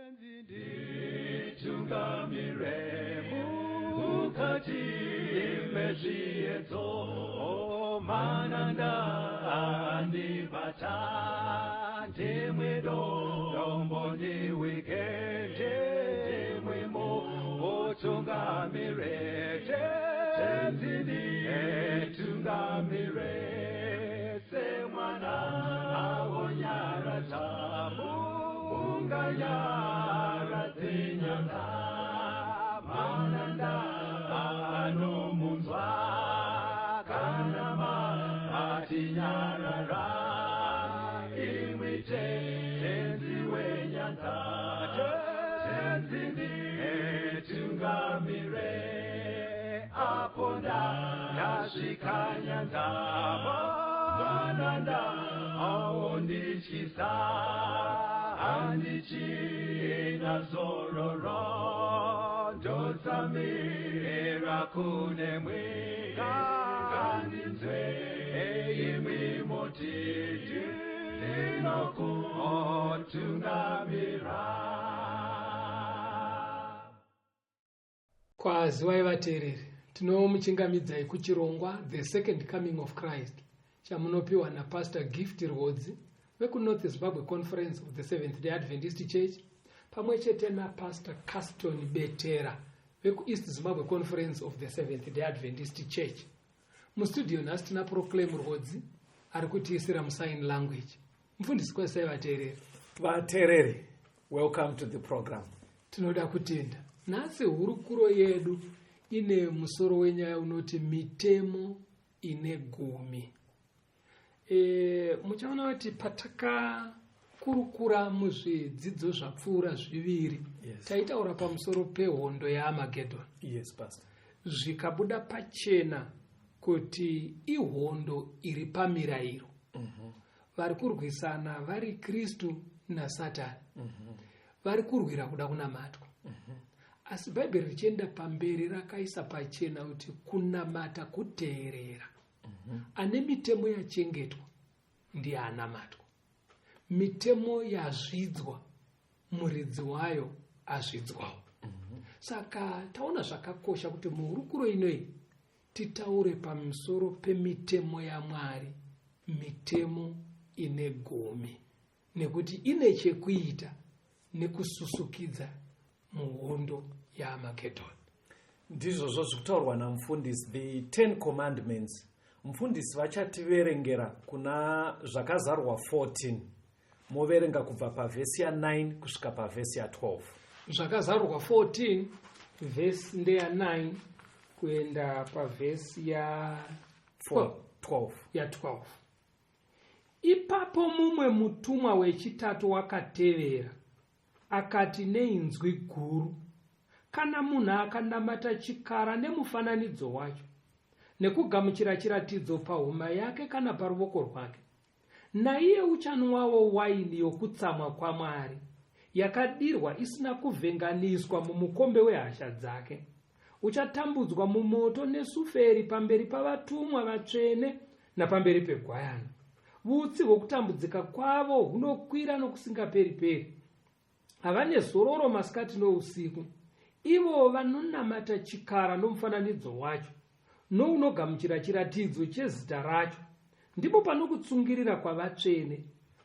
Nditungamire mukati mezviedzo, mananda andibata, ndimwe dombo ndiwike, ndimwe mutungamire, Tenzi nditungamire, semwana awonyaradza munganyaradze nyanga, mananda anomunzwa kana matinyarara, imwi Tenzi wenyanga, Tenzi nditungamire, apo ndasvika nyanza, mananda aondityisa, handichina zororo, ndotsamira kune ngandinzwe imwi mutiti ndinokutungamira. Kwaziwai vateereri, tinomuchingamidzai kuchirongwa The Second Coming of Christ chamunopiwa naPastor Gift Rwodzi vekuNorth Zimbabwe Conference of the Seventh Day Adventist Church pamwe chete naPastor Caston Betera vekuEast Zimbabwe Conference of the Seventh Day Adventist Church. Mustudio nhasi tina Proclaim Rwodzi ari kutiisira musign language. Mufundisi, kwazisai vateereri. Vateereri, welcome to the program. Tinoda kutenda. Nhasi hurukuro yedu ine musoro wenyaya unoti mitemo ine gumi. Muchaona kuti patakakurukura muzvidzidzo zvapfuura zviviri, taitaura pamusoro pehondo yaAmagedhoni. Yes, Pastor. Zvikabuda pachena kuti ihondo iri pamirayiro. Vari kurwisana vari Kristu naSatani. Vari kurwira kuda kunamatwa. Asi Bhaibheri richienda pamberi rakaisa pachena kuti kunamata kuteerera. Ane mitemo yachengetwa ndiye anamatwa. Mitemo yazvidzwa, muridzi wayo azvidzwawo. Saka taona zvakakosha kuti muhurukuro inoyi titaure pamusoro pemitemo yaMwari, mitemo ine gumi, nekuti ine chekuita nekususukidza muhondo yaAmagedhoni. Ndizvozvo zviri kutaurwa namufundisi, the 10 Commandments. Mufundisi vachativerengera kuna Zvakazarwa 14, moverenga kubva pavhesi ya9 kusvika pavhesi ya12. Zvakazarurwa 14, vhesi ndeya9 kuenda pavhesi ya 12. Ya12. Ipapo mumwe mutumwa wechitatu wakatevera, akati neinzwi guru, kana munhu akanamata chikara nemufananidzo wacho, nekugamuchira chiratidzo pahuma yake kana paruoko rwake, naiye uchanwawo waini yokutsamwa kwaMwari, yakadirwa isina kuvhenganiswa mumukombe wehasha dzake. Uchatambudzwa mumoto nesuferi pamberi pavatumwa vatsvene napamberi peGwayana. Vutsi hwokutambudzika kwavo hunokwira nokusingaperi-peri. Havane zororo masikati nousiku, ivo vanonamata chikara nomufananidzo wacho, nounogamuchira chiratidzo chezita racho. Ndipo panokutsungirira kwavatsvene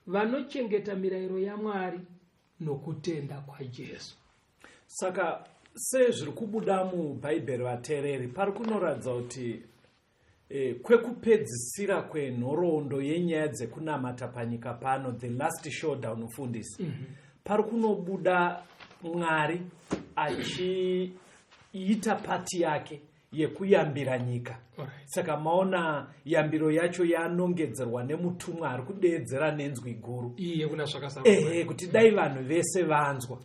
vanochengeta mirayiro yaMwari nokutenda kwaJesu. Saka sezviri kubuda muBhaibheri, vateereri, pari kunoratidza kuti kwekupedzisira kwenhoroondo yenyaya dzekunamata panyika pano, the last showdown, mufundisi, pari kunobuda Mwari achiita part yake yekuyambira nyika. Saka maona yambiro yacho yanongedzerwa nemutumwa ari kudeedzera nenzwi guru. Iye kuna Zvakazarurwa. Ehe, kuti dai vanhu vese vanzwa.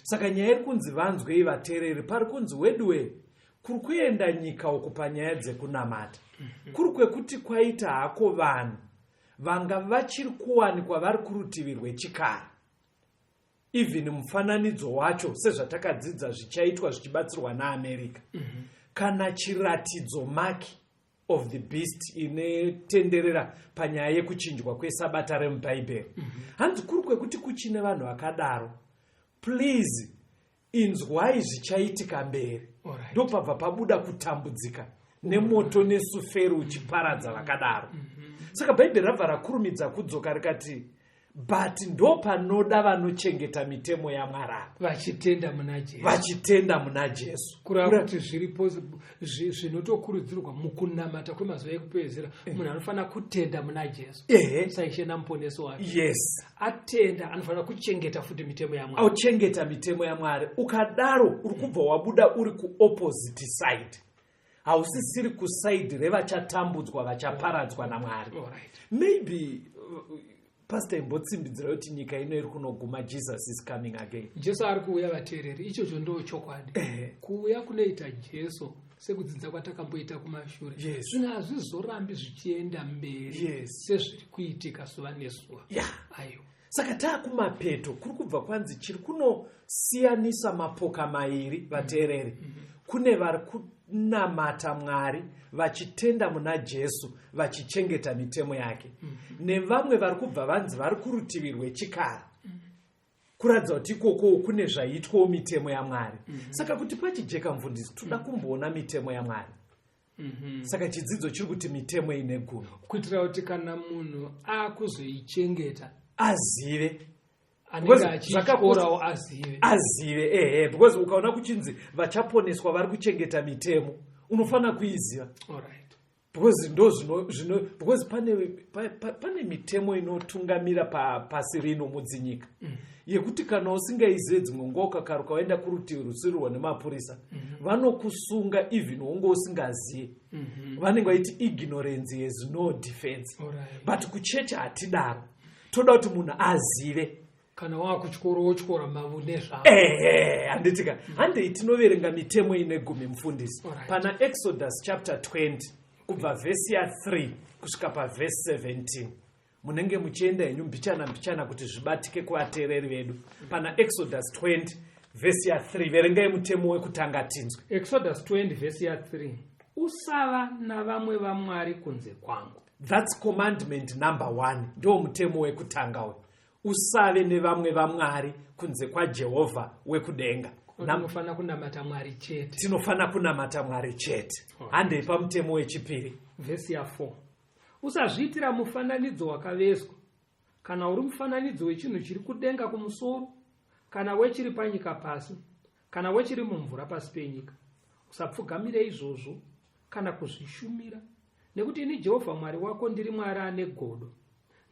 Saka nyaya iri kunzi vanzwei, vateereri, pari kunzi weduwe kuri kuenda nyika uku panyaya dzekunamata, kuri kwekuti kwaita hako vanhu vanga vachiri kuwanikwa vari kurutivi rwechikara, even mufananidzo wacho, sezvatakadzidza zvichaitwa zvichibatsirwa naAmerica, kana chiratidzo, mark of the beast, inotenderera panyaya yekuchinjwa kwesabata remuBhaibheri. Hanzi kuri kwekuti kuchine vanhu vakadaro. Please inzwai zvichaitika mberi. Ndopabva pabuda kutambudzika nemoto nesuferi uchiparadza vakadaro. Saka Bhaibheri rabva rakurumidza kudzoka rikati, but ndo panoda vanochengeta mitemo yaMwari ava, vachitenda muna Jesu. Vachitenda muna Jesu. Kureva kuti zviripo zvinotokurudzirwa mukunamata kwemazuva ekupedzisira, munhu anofanira kutenda muna Jesu saIshe naMuponesi wake. Atenda, anofanira kuchengeta futi mitemo yaMwari. Auchengeta mitemo yaMwari. Ukadaro uri kubva wabuda uri kuopposite side, hausisiri kuside revachatambudzwa, vachaparadzwa naMwari. Maybe Pastor, imbotsimbidzira kuti nyika ino iri kunoguma. Jesus is coming again. Jesu ari kuuya, vateereri, ichocho ndo chokwadi. Kuuya kunoita Jesu, sekudzidza kwatakamboita kumashure, zvinhu hazvizorambi zvichienda mberi sezviri kuitika zuva nezuva. Aiwa. Saka taakumapeto, kuri kubva kwanzi chiri kunosiyanisa mapoka mairi, vateereri, kune vari kunamata Mwari vachitenda muna Jesu, vachichengeta mitemo yake, nevamwe vari kubva vanzi vari kurutivi rwechikara, kuratidza kuti ikoko kune zvaiitwawo mitemo yaMwari. Saka kuti pachijeka, mufundisi, toda kumboona mitemo yaMwari. Saka chidzidzo chiri kuti mitemo ine gumi. Kuitira kuti kana munhu akuzoichengeta, azive. Anenge Because achityorawo azive. Azive, ehe, because ukaona kuchinzi vachaponeswa vari kuchengeta mitemo, unofanira kuiziva, because ndo zvino because pane mitemo inotungamira pasi rino mudzinyika, yekuti kana usingaizive, dzimwe nguva ukakaruka waenda kurutivi rusirirwa nemapurisa, vanokusunga even wonge usingazive. Vanenge vaiti ignorance has no defense. But kuchechi hatidaro, toda kuti munhu azive. Kana wakutyora, wotyora mavo nezvavo. Ehe, handitika? Handei tinoverenga mitemo ine gumi, mufundisi. Pana Exodus chapter 20, kubva vhesi ya3 kusvika pavhesi 17. Munenge muchienda henyu mbichana mbichana kuti zvibatike kuvateereri vedu. Pana Exodus 20 vhesi ya3, verengai mutemo wekutanga tinzwe. Exodus 20 vhesi ya3: "Usava navamwe vamwari kunze kwangu." That's commandment number one, ndo mutemo wekutanga uyu: usave nevamwe vamwari kunze kwaJehovha wekudenga. Tinofanira kunamata Mwari chete. Tinofanira kunamata Mwari chete. Handei pamutemo wechipiri. Vhesi ya4: "Usazviitira mufananidzo wakavezwa, kana uri mufananidzo wechinhu chiri kudenga kumusoro, kana wechiri panyika pasi, kana wechiri mumvura pasi penyika. Usapfugamire izvozvo kana kuzvishumira, nekuti ini Jehovha Mwari wako ndiri Mwari ane godo.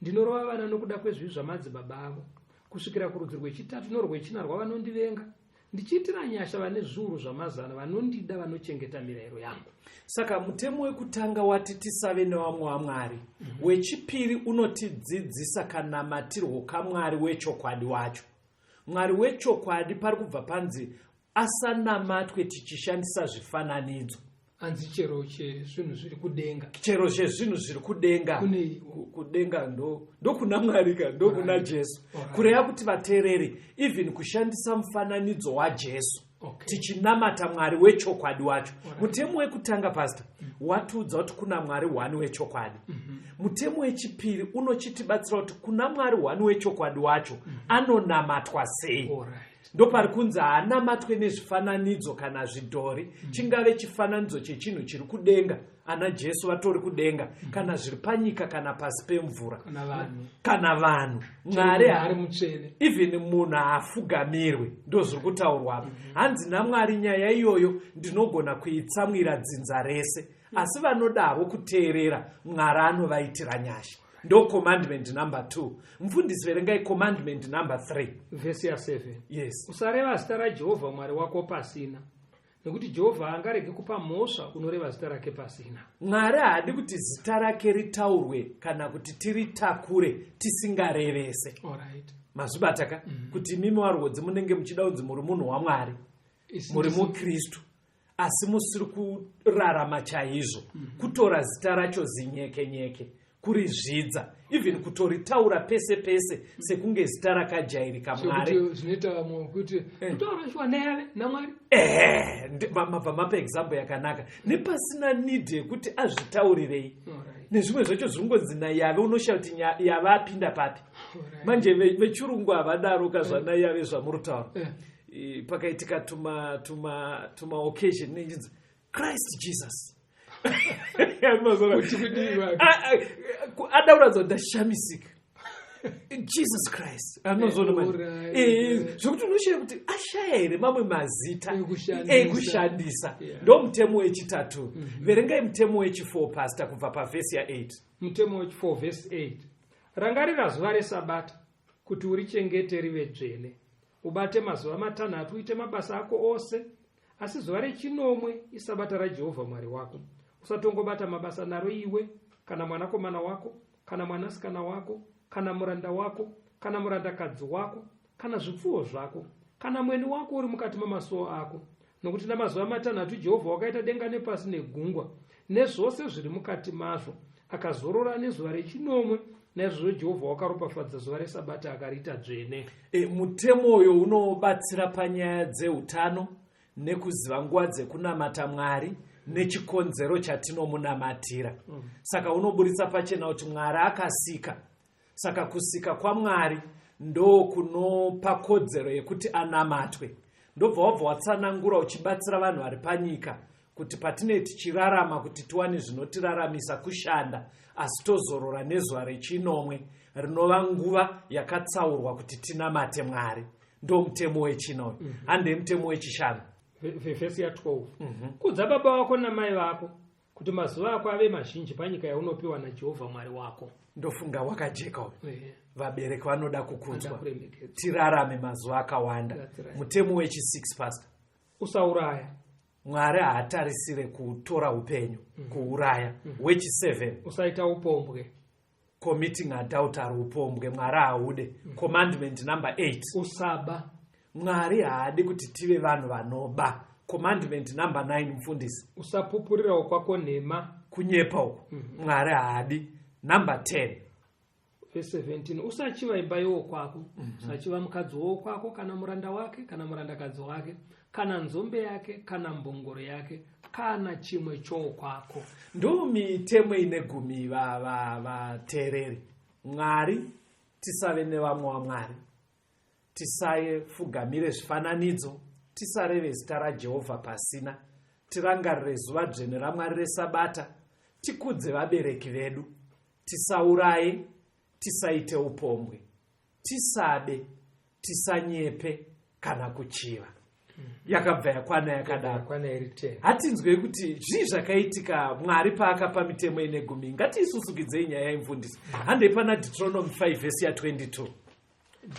Ndinorova vana nokuda kwezvivi zvamadzibaba avo kusvikira kurudzi rwechitatu norwechina rwavanondivenga, ndichiitira nyasha vane zviuru zvamazana vanondida, vanochengeta mirayiro yangu." Saka mutemo wekutanga wati tisave nevamwe wamwari. Wechipiri unotidzidzisa kanamatirwo kaMwari wechokwadi wacho. Mwari wechokwadi, pari kubva panzi asanamatwe tichishandisa zvifananidzo. Hanzi chero chezvinhu zviri kudenga. Chero chezvinhu zviri kudenga. Kune Kudenga ndokuna Mwari ka, ndokuna Jesu. Kureva kuti, vateereri, even kushandisa mufananidzo waJesu tichinamata Mwari wechokwadi wacho. Mutemo wekutanga, Pastor, watiudza kuti kuna Mwari one wechokwadi. Mutemo wechipiri unochitibatsira kuti kuna Mwari one wechokwadi wacho anonamatwa sei. Ndopari kunzi haanamatwe nezvifananidzo kana zvidhori, chingave chifananidzo chechinhu chiri kudenga, ana Jesu vatori kudenga, kana zviri panyika, kana pasi pemvura, kana vanhu. Kana vanhu. Mwari Mwari ari mutsvene. Even munhu haafugamirwe, ndo zviri kutaurwa apa. Hanzi naMwari, nyaya iyoyo ndinogona kuitsamwira dzinza rese, asi vanodavo kuteerera, Mwari anovaitira nyasha. Ndo commandment number 2. Mufundisi, verengai commandment number 3. Vhesi ya7: Yes. "Usareva zita raJehovha Mwari wako pasina, nekuti Jehovha haangaregi kupa mhosva unoreva zita rake pasina." Mwari haadi kuti zita rake ritaurwe kana kuti tiritakure tisingarevese. Mazvibata ka, kuti imimi warwodzi munenge muchida kunzi muri munhu waMwari, muri muKristu, asi musiri kurarama chaizvo. Kutora zita racho zinyeke nyeke, kurizvidza, even kutoritaura pese pese sekunge zita rakajairika. Mwari Sekuti zvinoita vamwe kuti kutaura shuwa neyave naMwari. Ehe, mabva mapa example yakanaka, nepasina need yekuti azvitaurirei. Nezvimwe zvacho zvinongonzi naYave, unoshaya kuti Yave apinda papi. Manje vechirungu havadaro ka zvanaYave zvamuri kutaura. Pakaitika tuma tuma tuma occasion nechinzi Christ Jesus. Kuti kudii vake? Ada kuratidza kuti ndashamisika, Jesus Christ anozona manje. Zvokuti unoshaya kuti ashaya here mamwe mazita Ekushandisa. Ekushandisa. Ndo mutemo wechitatu. Verengai mutemo wechi4, pastor, kubva pavhesi ya8. Mutemo wechi4 vhesi 8: Rangarira zuva resabata kuti urichengete rive dzvene. Ubate mazuva 6 uite mabasa ako ose, asi zuva rechinomwe isabata raJehovha Mwari wako. Usatongobata mabasa naro, iwe kana mwanakomana wako kana mwanasikana wako kana muranda wako kana murandakadzi wako kana zvipfuwo zvako kana mweni wako uri mukati mamasuo ako, nokuti namazuva 6 Jehovha wakaita denga nepasi negungwa nezvose zviri mukati mazvo, akazorora nezuva rechinomwe. Naizvozvo Jehovha wakaropafadza zuva resabata akariita dzvene. Mutemo uyo unobatsira panyaya dzeutano nekuziva nguva dzekunamata Mwari nechikonzero chatinomunamatira. Saka unoburitsa pachena kuti Mwari akasika, saka kusika kwaMwari ndo kunopa kodzero yekuti anamatwe. Ndobva wabva watsanangura uchibatsira vanhu vari panyika kuti patinee tichirarama, kuti tiwane zvinotiraramisa kushanda, asi tozorora nezuva rechinomwe rinova nguva yakatsaurwa kuti tinamate Mwari. Ndo mutemo wechina uyu. Handei mutemo wechishanu. Vhesi ya12: Kudza baba vako namai vako, kuti mazuva ako ave mazhinji panyika yaunopiwa naJehovha Mwari wako. Ndofunga wakajeka uyu. Vabereki vanoda Vanoda kukudzwa, kuremekedzwa. tirarame mazuva akawanda. That's right. Mutemo wechi6, pastor. Usauraya. Mwari haatarisire kutora upenyu, kuuraya. Wechi7. Usaita upombwe. Committing adultery, upombwe, Mwari haude. Commandment number 8. Usaba. Mwari haadi kuti tive vanhu vanoba. Commandment number 9, mufundisi. Usapupurirawo kwako nhema. Kunyepa uku, Mwari haadi. Number 10. Vhesi 17: Usachiva imba yowokwako. Usachiva mukadzi wowokwako, kana muranda wake kana murandakadzi wake kana nzombe yake kana mbongoro yake kana chimwe chowokwako. Ndo mitemo ine 10, vateereri. Mwari, tisave nevamwe wamwari, tisafugamire zvifananidzo, tisareve zita raJehovha pasina, tirangarire zuva dzvene raMwari resabata, tikudze vabereki vedu, tisauraye, tisaite upombwe, tisabe, tisanyepe kana kuchiva. Yakabva yakwana yakadaro. Kwana iri 10. Hatinzwei kuti zvii zvakaitika Mwari paakapa mitemo ine 10. Ngatiisusukidzei nyaya yemufundisi. Handei pana Deuteronomy 5 vhesi ya22.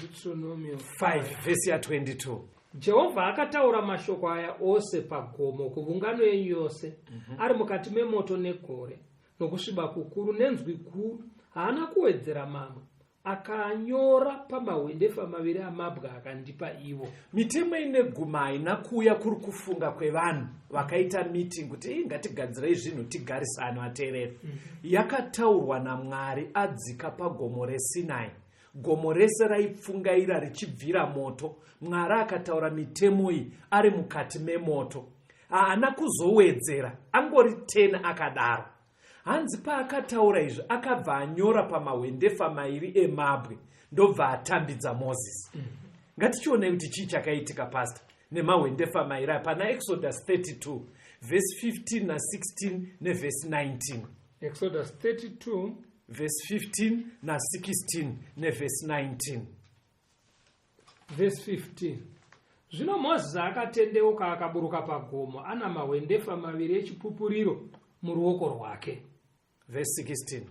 Deuteronomio 5 vhesi ya22. Jehovha akataura mashoko aya ose pagomo kuvungano yenyu yose, ari mukati memoto negore nokusviba kukuru nenzwi guru. Haana kuwedzera mamwe. Akanyora pamahwendefa maviri amabwe akandipa ivo. Mitemo ine 10 haina kuuya kuri kufunga kwevanhu vakaita meeting kuti, "Ii, ngatigadzirei zvinhu tigarisane." Vateereri, yakataurwa naMwari adzika pagomo reSinai. Gomo rese raipfungaira richibvira moto. Mwari akataura mitemo iyi ari mukati memoto. Haana kuzowedzera, angori 10 akadaro. Hanzi paakataura izvi akabva anyora pamahwendefa mairi emabwe, ndobva atambidza Mozisi. Ngatichionei kuti chii chakaitika, pastor, nemahwendefa mairi aya pana Exodus 32 vhesi 15 na16 nevhesi 19. Exodus 32 vhesi 15 na16 nevhesi 19. Vhesi 15: Zvino Mozisi akatendeuka akaburuka pagomo ana mahwendefa maviri echipupuriro muruoko rwake. Vhesi 16.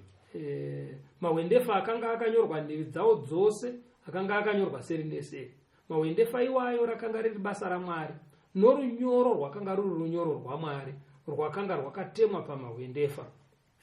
Mahwendefa akanga akanyorwa nhivi dzawo dzose, akanga akanyorwa seri neseri. Mahwendefa iwayo rakanga riri basa raMwari, norunyoro rwakanga ruri runyoro rwaMwari rwakanga rwakatemwa pamahwendefa.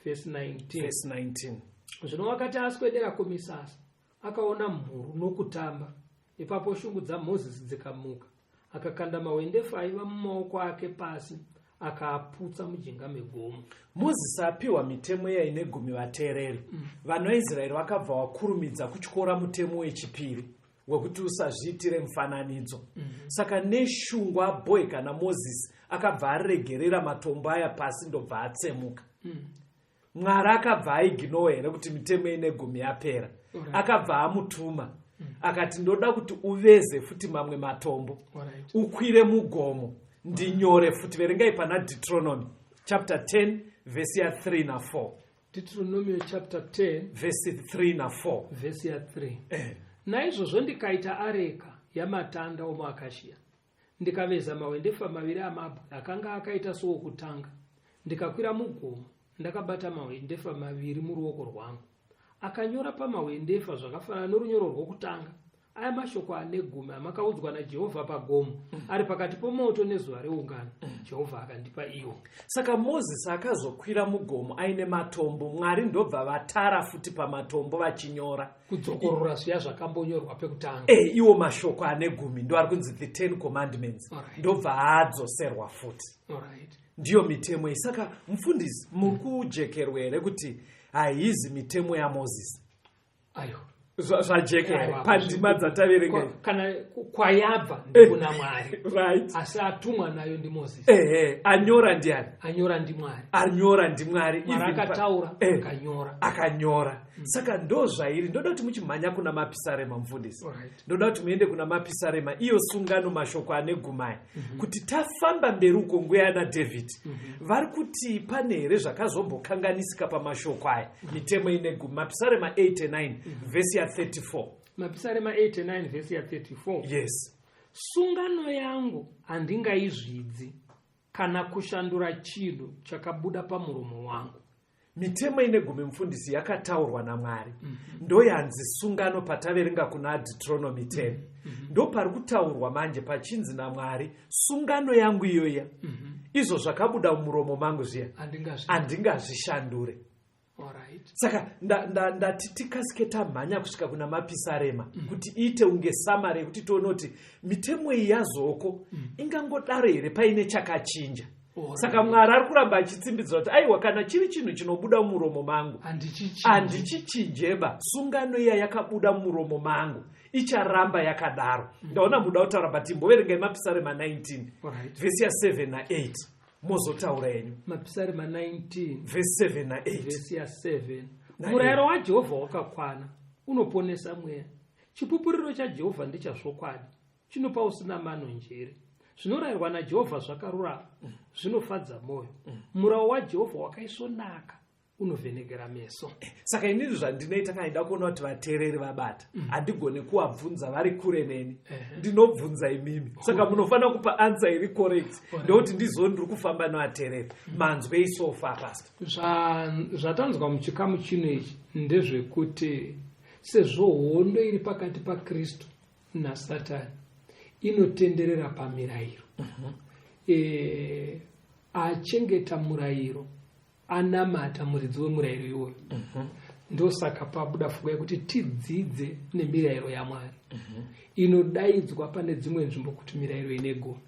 Vhesi 19. Vhesi 19. Zvino wakati aswedera kumisasa, akaona mhuru nokutamba. Ipapo shungu dzaMozisi dzikamuka, akakanda mahwendefa aiva mumaoko ake pasi, akaaputsa mujinga megomo. Mozisi apiwa mitemo yaine 10, vateereri, vanhu vaIsraeri vakabva vakurumidza kutyora mutemo wechipiri wekuti usazviitire mufananidzo. Saka neshungu abhoyi kana Mozisi akabva aregerera matombo aya pasi, ndobva atsemuka. Mwari akabva aiginowa here kuti mitemo ine gumi yapera? Akabva amutuma akati ndoda kuti uveze futi mamwe matombo, ukwire mugomo, ndinyore futi. Verengai pana Deuteronomy chapter 10 vhesi ya 3 na 4. Deuteronomio chapter 10 vhesi 3 na 4. Vhesi ya 3. Naizvozvo ndikaita areka yamatanda omuakashia, ndikaveza mahwendefa maviri amabwe akanga akaita sookutanga, ndikakwira mugomo ndakabata mahwendefa maviri muruoko rwangu. Akanyora pamahwendefa zvakafanana norunyoro rwokutanga, aya mashoko ane gumi amakaudzwa naJehovha pagomo, ari pakati pomoto nezuva reungano. Jehovha akandipa iwo. Saka Mozisi akazokwira mugomo aine matombo, Mwari ndobva vatara futi pamatombo vachinyora. Kudzokorora zviya zvakambonyorwa pekutanga. Iwo mashoko ane gumi ndo ari kunzi the 10 commandments. Ndobva adzoserwa futi. Ndiyo mitemo iyi. Saka mufundisi, muri kujekerwa here kuti haizi mitemo yaMozisi? Ayo. Zvajeka here Aiwa, pandima dzataverenga? Kana kwayabva ndikuna Mwari. Asi atumwa nayo ndiMozisi. Ehe, anyora ndiani? Anyora ndiMwari. Anyora ndiMwari. Mwari Even akataura, akanyora. Akanyora. Saka ndo zvairi. Ndoda kuti muchimhanya kuna Mapisarema, mufundisi. Ndoda kuti muende kuna Mapisarema, iyo sungano, mashoko ane gumaya, kuti tafamba mberi uko nguya yana David, vari kuti pane here zvakazombokanganisika pamashoko aya, mitemo ine gumi? Mapisarema 89 vhesi ya 34. Mapisarema 89 vhesi ya 34. Yes. Sungano yangu handingaizvidzi, kana kushandura chinhu chakabuda pamuromo wangu. Mitemo ine gumi, mufundisi, yakataurwa naMwari, ndoyanzi sungano pataverenga kuna Deuteronomy 10. Ndo pari kutaurwa manje pachinzi naMwari, sungano yangu iyoya, izvo zvakabuda mumuromo mangu zviya, Handingazvi handingazvishandure. Saka ndati tikasike tamhanya kusvika kuna Mapisarema kuti iite unge summary yekuti tione kuti mitemo iyi yazoko ingangodaro here paine chakachinja. Saka Mwari ari kuramba achitsimbidza kuti aiwa, kana chiri chinhu chinobuda mumuromo mangu, Handichichinji. Handichichinjeba. Sungano iya yakabuda mumuromo mangu icharamba yakadaro. Ndaona muda kutaura, but imboverengai Mapisarema 19 vhesi ya7 na8, mozotaura yenyu. Mapisarema 19 vhesi 7 na8. Vhesi ya7. Na Murayiro waJehovha wakakwana, unoponesa mweya. Chipupuriro chaJehovha ndechazvokwadi, chinopa usina mano njere. Zvinorayirwa naJehovha zvakarurama, zvinofadza mwoyo. Murau waJehovha wakaisvonaka, unovhenekera meso. Saka inini zvandinoita kana ndida kuona kuti vateereri vabata, handigoni kuvabvunza vari kure neni, ndinobvunza imimi. Saka munofanira kupa answer iri correct, ndokuti ndizo ndiri kufamba nevateereri. Manzwei so far, pastor? Zvatanzwa muchikamu chino ichi ndezvekuti sezvo hondo iri pakati paKristu naSatani inotenderera pamirayiro, achengeta murayiro anamata muridzi wemurayiro iwoyo. Ndosaka pabuda pfungwa yekuti tidzidze nemirayiro yaMwari, inodaidzwa pane dzimwe nzvimbo kuti mirayiro ine gumi.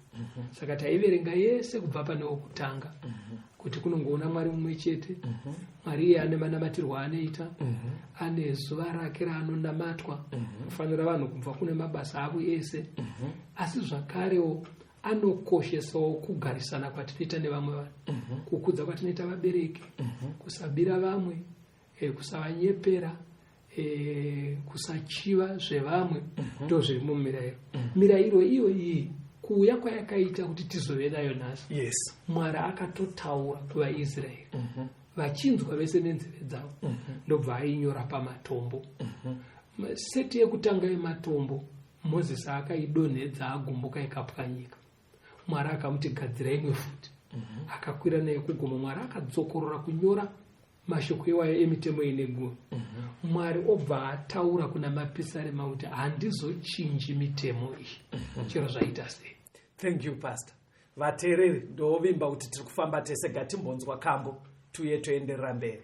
Saka taiverenga yese kubva pane wokutanga, kuti kunongoona Mwari mumwe chete. Mwari iye ane manamatirwo aanoita, ane zuva rake raanonamatwa, kufanira vanhu kubva kune mabasa avo ese, asi zvakarewo anokoshesawo kugarisana kwatinoita nevamwe vanhu, kukudza kwatinoita vabereki, kusabira vamwe, kusavanyepera, kusachiva zvevamwe. Ndo zviri mumirayiro. Mirayiro iyo iyi, kuuya kwayakaita kuti tizove nayo nhasi, Mwari akatotaura kuvaIsraeri vachinzwa vese nenzeve dzavo, ndobva ainyora pamatombo. Seti yekutanga yematombo Mozisi akaidonhedza agumbuka, ikapwanyika. Mwari akamuti gadzira imwe futi. Akakwira naye kugomo, Mwari akadzokorora kunyora mashoko iwayo emitemo ine gumi. Mwari obva ataura kuna Mapisarema kuti handizochinji mitemo iyi, chero zvaita sei. Thank you, pastor. Vateereri, ndovimba kuti tiri kufamba tese. Gatimbonzwa kambo, tuye toenderera mberi.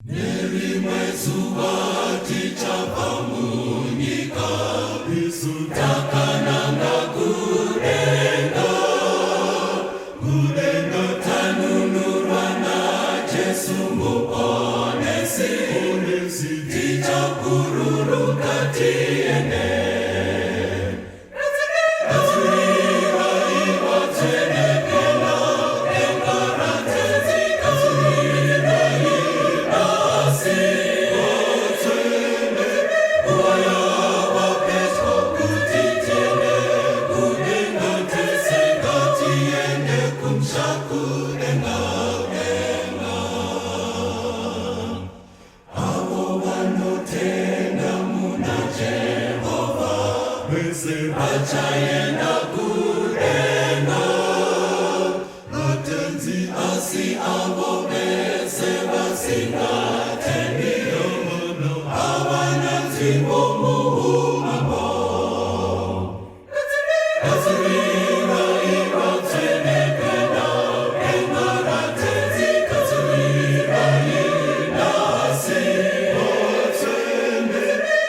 Nerimwe zuva tichabva munyika, isu takananga kudenga, kudenga tanunurwa naJesu Muponesi, tichakururuka tiende. Gadzirira Vachaenda kudenga raTenzi, asi avo vese vasingatendi havana nzvimbo muumambo. Gadzirirai vatsvene kuenda denga raTenzi, gadzirirai nhasi vatsvene.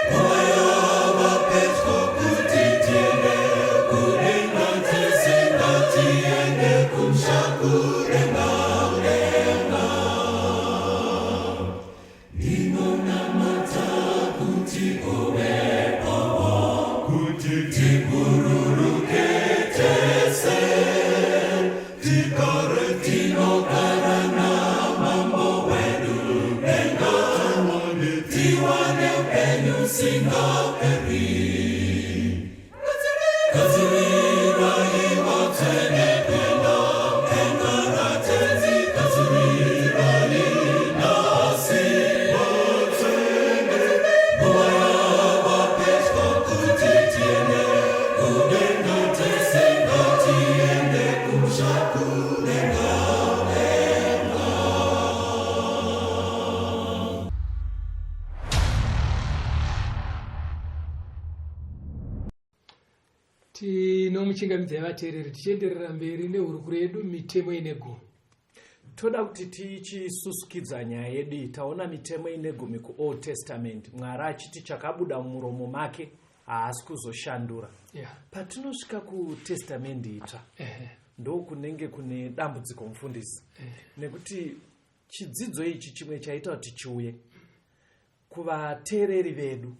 Nguva yava pedyo kuti tiende kudenga tese, ngatiende kumusha kudenga denga. Ndinonamata kuti uvepowo, kuti tibhururuke tese, tigare tinogara namambo wedu denga, tiwane upenyu usingaperi. Gadzirirai vatsvene kuenda denga raTenzi, gadzirirai nhasi vatsvene. Nguva yava pedyo kuti tiende kudenga tese, ngatiende kumusha kudenga denga. Tinomuchingamidzai vateereri, tichienderera mberi nehurukuro yedu, mitemo ine gumi. Toda kuti tichisusukidza nyaya yedu iyi. Taona mitemo ine gumi kuOld Testament, Mwari achiti chakabuda mumuromo make haasi kuzoshandura. Patinosvika kuTestamendi Itsva, ndokunenge kune dambudziko, mufundisi, nekuti chidzidzo ichi chimwe chaita kuti chiuye kuvateereri vedu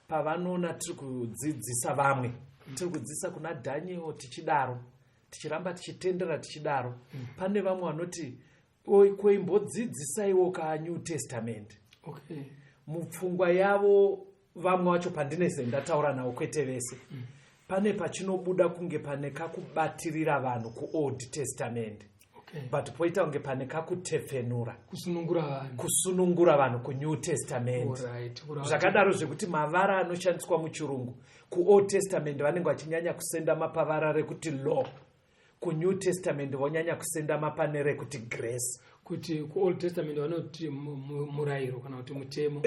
pavanoona tiri kudzidzisa vamwe, tiri kudzidzisa kuna Daniel, tichidaro, tichiramba tichitendera, tichidaro, pane vamwe vanoti, "Oi, koimbodzidzisaiwo kaNew Testament?" Mupfungwa yavo vamwe vacho pandineze ndataura navo, kwete vese, pane pachinobuda kunge pane kakubatirira vanhu kuOld Testament, but poita kunge pane kakutepfenura, kusunungura vanhu, kusunungura vanhu kuNew Testament. Zvakadaro zvekuti mavara anoshandiswa muchirungu kuOld Testament vanenge vachinyanya kusendama pavara rekuti law, kuNew Testament vonyanya kusendama pane rekuti grace. Kuti kuOld Testament vanoti murayiro kana kuti mutemo.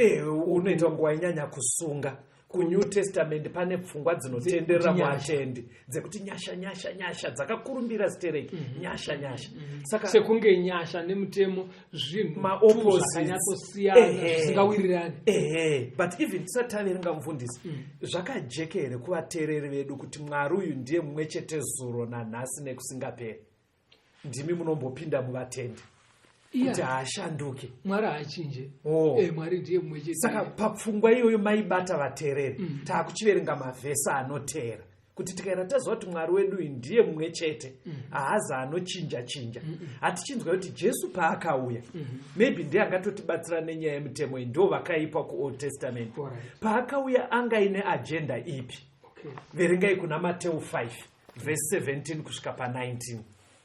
Unoita kunge wainyanya kusunga. KuNew Testament pane pfungwa dzinotenderera Dzekuti nyasha. Muatendi dzekuti nyasha, nyasha, nyasha dzakakurumbira zitereki, nyasha, nyasha. Saka sekunge nyasha nemutemo zvinhu Ma-opposites. Zvakanyatsosiyana, zvisingawirirani. Ehe, but even tisati taverenga, mufundisi, zvakajeka here kuvateereri vedu kuti Mwari uyu ndiye mumwe chete zuro nanhasi nekusingaperi? Ndimi munombopinda muvatendi kuti haashanduki. Mwari haachinje. Oh. Mwari ndiye mumwe chete. Saka papfungwa iyoyo maibata vateereri, taakuchiverenga mavhesi anoteera kuti tikaenda taziva kuti Mwari wedu uyu ndiye mumwe chete, haazi anochinja chinja. Hatichinzwa kuti Jesu paakauya, maybe ndiye angatotibatsira nenyaya yemitemo iyi, ndo vakaipa kuOld Testament. Paakauya anga ine agenda ipi? Verengai kuna Mateu 5 vhesi 17 kusvika pa19.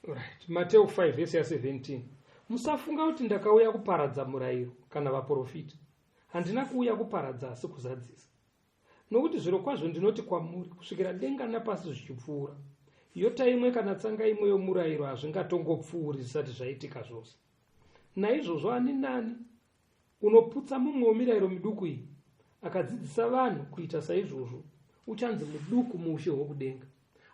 Right. Mateu 5 vhesi ya17: "Musafunga kuti ndakauya kuparadza murayiro kana vaprofita. Handina kuuya kuparadza asi kuzadzisa. Nokuti zvirokwazvo ndinoti kwamuri, kusvikira denga napasi zvichipfuura, yota imwe kana tsanga imwe yomurayiro hazvingatongopfuuri zvisati zvaitika zvose. Naizvozvo ani nani unoputsa mumwe wemirayiro miduku iyi akadzidzisa vanhu kuita saizvozvo uchanzi muduku muushe hwokudenga,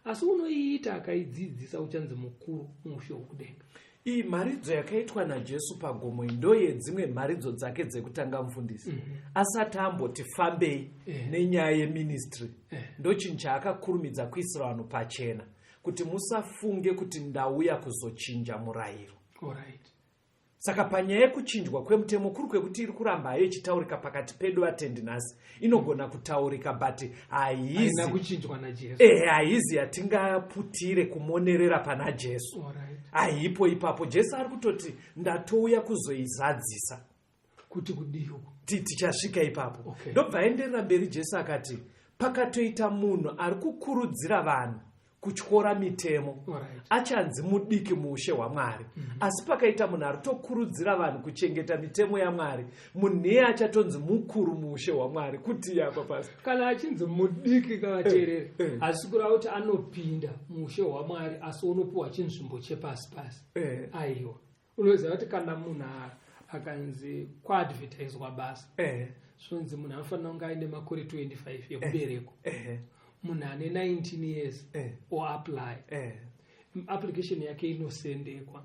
asi unoiita akaidzidzisa uchanzi mukuru muushe hwokudenga." Iyi mharidzo yakaitwa naJesu pagomo iyi ndo yedzimwe mharidzo dzake dzekutanga, mufundisi, asati amboti fambei nenyaya yeministry. Ndo chinhu chaakakurumidza kuisira vanhu pachena kuti musafunge kuti ndauya kuzochinja murayiro. Saka panyaya yekuchinjwa kwemutemo, kuri kwekuti iri kuramba hayo ichitaurika pakati pedu vatendi nhasi, inogona kutaurika, but haina haizi kuchinjwa naJesu. Ehe, haizi yatingaputire kumonerera pana Jesu. Haipo ipapo. Jesu ari kutoti ndatouya kuzoizadzisa. Kuti kudii uku? Tichasvika ipapo. Okay. Ndobva aenderera mberi Jesu akati pakatoita munhu ari kukurudzira vanhu. Kutyora mitemo, achanzi mudiki muushe hwaMwari. Asi pakaita munhu ari kutokurudzira vanhu kuchengeta mitemo yaMwari, munhu iye achatonzi mukuru muushe hwaMwari. Kuti apa, Pastor? Kana achinzi mudiki, kavateereri, hazisi kureva kuti anopinda muushe hwaMwari asi unopiwa chinzvimbo chepasi pasi. Aiwa, unoziva kuti kana munhu akanzi kwaadvertiswa basa, zvonzi munhu anofanira kunge aine makore 25 ekuberekwa, munhu ane 19 years oapply, application yake inosendekwa.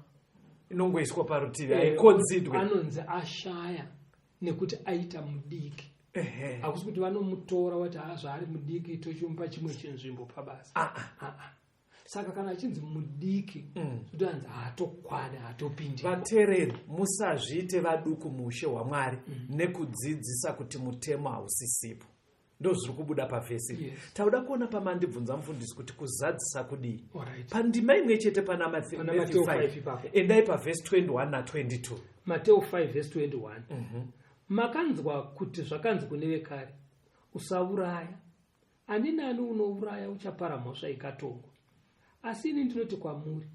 Inongoiswa parutivi, haiconsiderwe. Anonzi ashaya nekuti aita mudiki. Hakusi kuti vanomutora vati, "Ha, zvaari mudiki tochimupa chimwe chinzvimbo pabasa." Ah, ah. Ah, ah. Saka kana achinzi mudiki, zvotoanzi haatokwana, haatopindi. Vateereri, musazviite vaduku muushe hwaMwari nekudzidzisa kuti mutemo hausisipo. Ndo zviri kubuda pavhesi. Tauda kuona pamandibvunza, mufundisi, kuti kuzadzisa kudii. Pandima imwe chete pana Pana Matthew Mateo 5, 5 ipapo. Endai pavhesi 21 na22. Mateo 5 vhesi 21: "Makanzwa kuti zvakanzi kune vekare, 'Usauraya, ani nani unouraya uchapara mhosva ikatongwa.' Asi ini ndinoti kwamuri,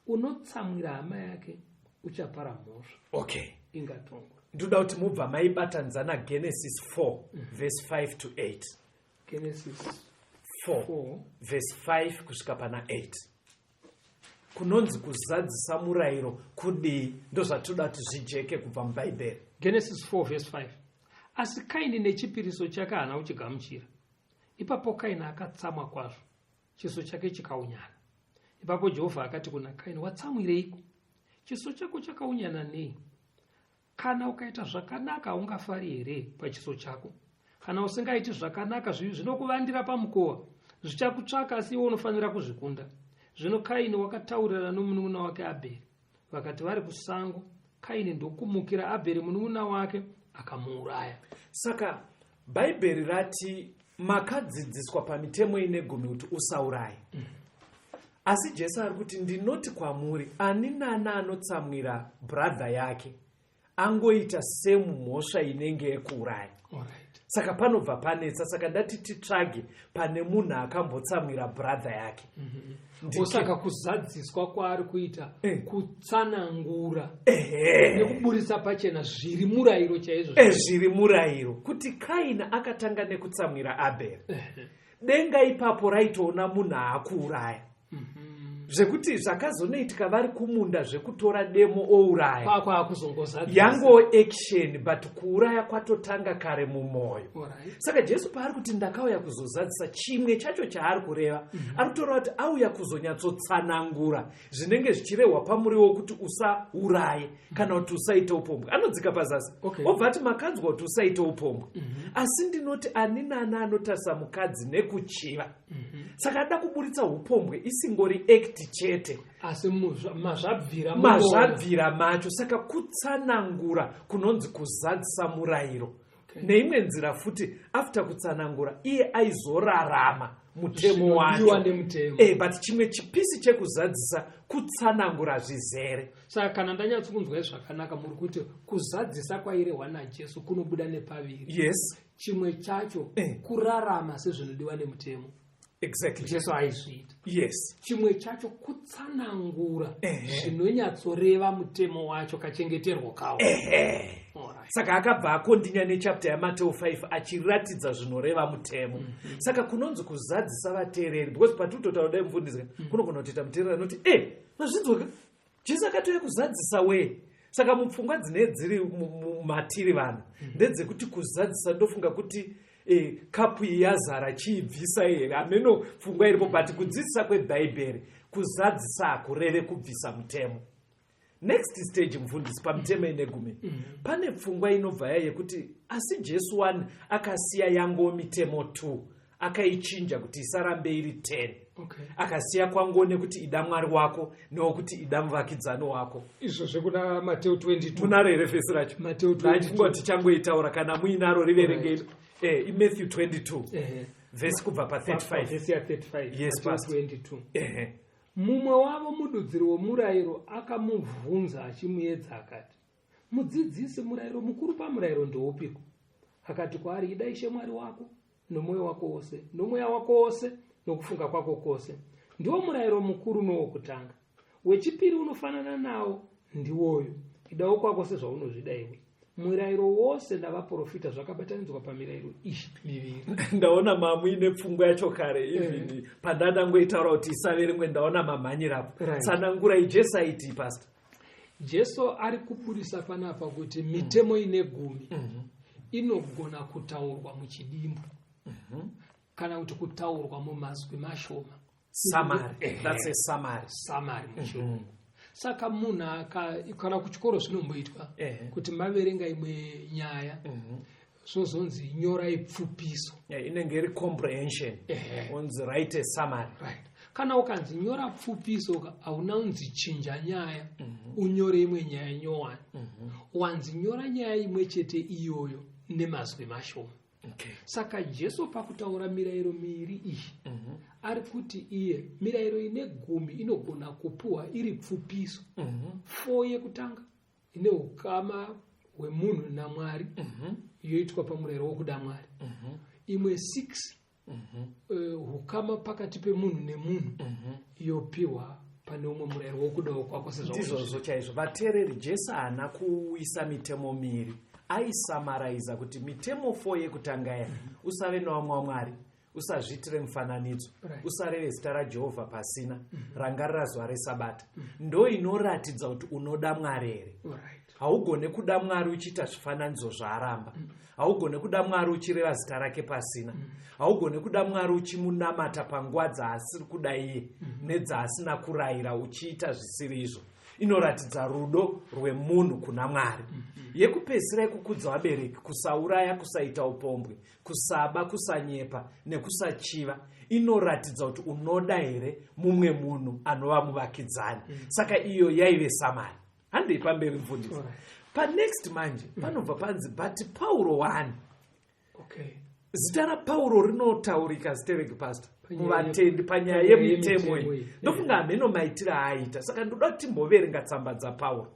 unotsamwira hama yake uchapara mhosva ingatongwa." Ndoda kuti mubva maibatanidza naGenesis 4 vhesi 5 to 8. Genesis 4 4 vhesi 5 kusvika pana 8. Kunonzi kuzadzisa murayiro kudii? Ndozvatoda kuti zvijeke kubva muBhaibheri. Genesis 4 verse 5: "Asi Kaini nechipiriso chake haana kuchigamuchira. Ipapo Kaini akatsamwa kwazvo, chiso chake chikaunyana. Ipapo Jehovha akati kuna Kaini, 'Watsamwireiko? Chiso chako chakaunyana nei? Kana ukaita zvakanaka, haungafari here pachiso chako? Kana usingaiti zvakanaka, zvivi zvinokuvandira pamukova, zvichakutsvaka, asi iwe unofanira kuzvikunda.' Zvino Kaini wakataurirana nomunun'una wake Abheri. Vakati vari kusango, Kaini ndokumukira Abheri munun'una wake, akamuuraya." Saka Bhaibheri rati makadzidziswa pamitemo ine gumi kuti usaurayi. Asi Jesu ari kuti, "Ndinoti kwamuri, ani nani anotsamwira brother yake angoita semumhosva inenge yekuuraya." Saka panobva panetsa. Saka ndati titsvage pane munhu akambotsamwira brother yake. Osaka kuzadziswa kwaari kuita kutsanangura nekuburisa pachena zviri murayiro chaizvo. Zviri murayiro, kuti Kaini akatanga nekutsamwira Abheri. Denga ipapo raitoona munhu aakuuraya, zvekuti zvakazonoitika vari kumunda zvekutora demo ouraya, Kwakuzongozadzisa. Yango action, but kuuraya kwatotanga kare mumwoyo. Saka Jesu paari kuti ndakauya kuzozadzisa, chimwe chacho chaari kureva, ari kutoreva kuti auya kuzonyatsotsanangura zvinenge zvichirehwa pamuriwo kuti usauraye kana kuti usaite upombwe. Anodzika pazasi, obva ati, "Makanzwa kuti usaite upombwe. Asi ndinoti ani nani anotarisa mukadzi nekuchiva." Saka ada kuburitsa upombwe isingori act chete, asi mazvabvira mumwoyo. Mazvabvira macho. Saka kutsanangura kunonzi kuzadzisa murayiro. Neimwe nzira futi, after kutsanangura, iye aizorarama mutemo Zvinodiwa wacho. nemutemo. But chimwe chipisi chekuzadzisa kutsanangura zvizere. Saka kana ndanyatsokunzwai zvakanaka, muri kuti kuzadzisa kwairehwa naJesu kunobuda nepaviri. Chimwe chacho kurarama sezvinodiwa nemutemo. Jesu aizviita. Chimwe chacho kutsanangura zvinonyatsoreva mutemo wacho, kachengeterwo kawo. Saka akabva akondinya nechapter yaMateo 5 achiratidza zvinoreva mutemo. Saka kunonzi kuzadzisa, vateereri, because patiri dai, mufundisi, kunogona kutoita muteereri anoti, "E, mazvinzwa ka, Jesu akatouya kuzadzisa wee." Saka mupfungwa dzine dziri matiri vanhu ndedzekuti kuzadzisa, ndofunga kuti kapu iyi yazara, chiibvisa here? Hameno pfungwa iripo, but kudzidzisa kweBhaibheri, kuzadzisa hakureve kubvisa mutemo. Next stage, mufundisi, pamitemo ine gumi, pane pfungwa inobva ya yekuti asi Jesu 1 akasiya yango mitemo 2, akaichinja kuti isarambe iri 10. Akasiya kwango nekuti ida Mwari wako newekuti ida muvakidzani wako. Izvo zvekuna Mateo 22. Munaro here vhesi racho? Mateo 22. Ndachifunga kuti tichangoitaura. Kana muinaro, riverengei. IMatthew 22, vhesi kubva pa35. Vhesi ya35. Yes, Mateo Pastor. 22: "Mumwe wavo, mududziri womurayiro, akamubvunza achimuedza akati, 'Mudzidzisi, murayiro mukuru pamurayiro ndeupiko?' Akati kwaari, 'Ida Ishe Mwari wako nomwoyo wako wose, nomweya wako wose, nokufunga kwako kwose. Ndiwo murayiro mukuru nowokutanga. Wechipiri unofanana nawo ndiwoyo: idawo kwako sezvaunozvida iwe. Murayiro wose navaprofita zvakabatanidzwa pamirayiro iyi miviri. Ndaona mamuine pfungwa yacho kare, even pandandangoitaura kuti isaverengwe, ndaona mamhanyirapo. Tsanangurai, Jesu aiti, Pastor? Jesu ari kubudisa panapa kuti mitemo ine gumi inogona kutaurwa muchidimbu kana kuti kutaurwa mumazwi mashoma. Summary. That's a summary. Summary muchirungu. Saka munhu kana kuchikoro zvinomboitwa kuti maverenga imwe nyaya, zvozonzi nyorai pfupiso. Yeah, inenge iri comprehension. Onzi write a summary. Right, kana ukanzi nyora pfupiso hauna unzi chinja nyaya unyore imwe nyaya nyowani. Wanzi nyora nyaya imwe chete iyoyo nemazwi mashoma. Saka Jesu pakutaura mirayiro miviri iyi ari kuti iye mirayiro ine gumi inogona kupuhwa iri pfupiso. Four yekutanga ine ukama hwemunhu naMwari yoitwa pamurayiro wokuda Mwari. Imwe 6, hukama pakati pemunhu nemunhu, yopiwa pane umwe murayiro wokudawo kwako sezvaunozvida. Ndizvozvo chaizvo, vateereri. Jesu haana kuisa mitemo miviri, aisamaraiza kuti mitemo 4 yekutanga ya usave nevamwe wamwari, usazviitire mufananidzo, usareve zita raJehovha pasina, rangarira zuva reSabata, ndo inoratidza kuti unoda Mwari here. Haugone kuda Mwari uchiita zvifananidzo zvaaramba. Haugone kuda Mwari uchireva zita rake pasina. Haugone kuda Mwari uchimunamata panguva dzaasiri kuda iye nedzaasina kurayira, uchiita zvisiri izvo. Inoratidza rudo rwemunhu kuna Mwari. Yekupedzisira, yekukudza vabereki, kusauraya, kusaita upombwe, kusaba, kusanyepa nekusachiva, inoratidza kuti unoda here mumwe munhu anova muvakidzani. Saka iyo yaive summary. Handei pamberi, mufundisi. Panext manje panobva panzi, but Pauro 1. Zita raPauro rinotaurika zitereki, Pastor, muvatendi panyaya panyaya yemitemo yemitemo iyi. iyi. Ndofunga hameno maitiro aaita, saka ndoda kuti timboverenga tsamba dzaPauro,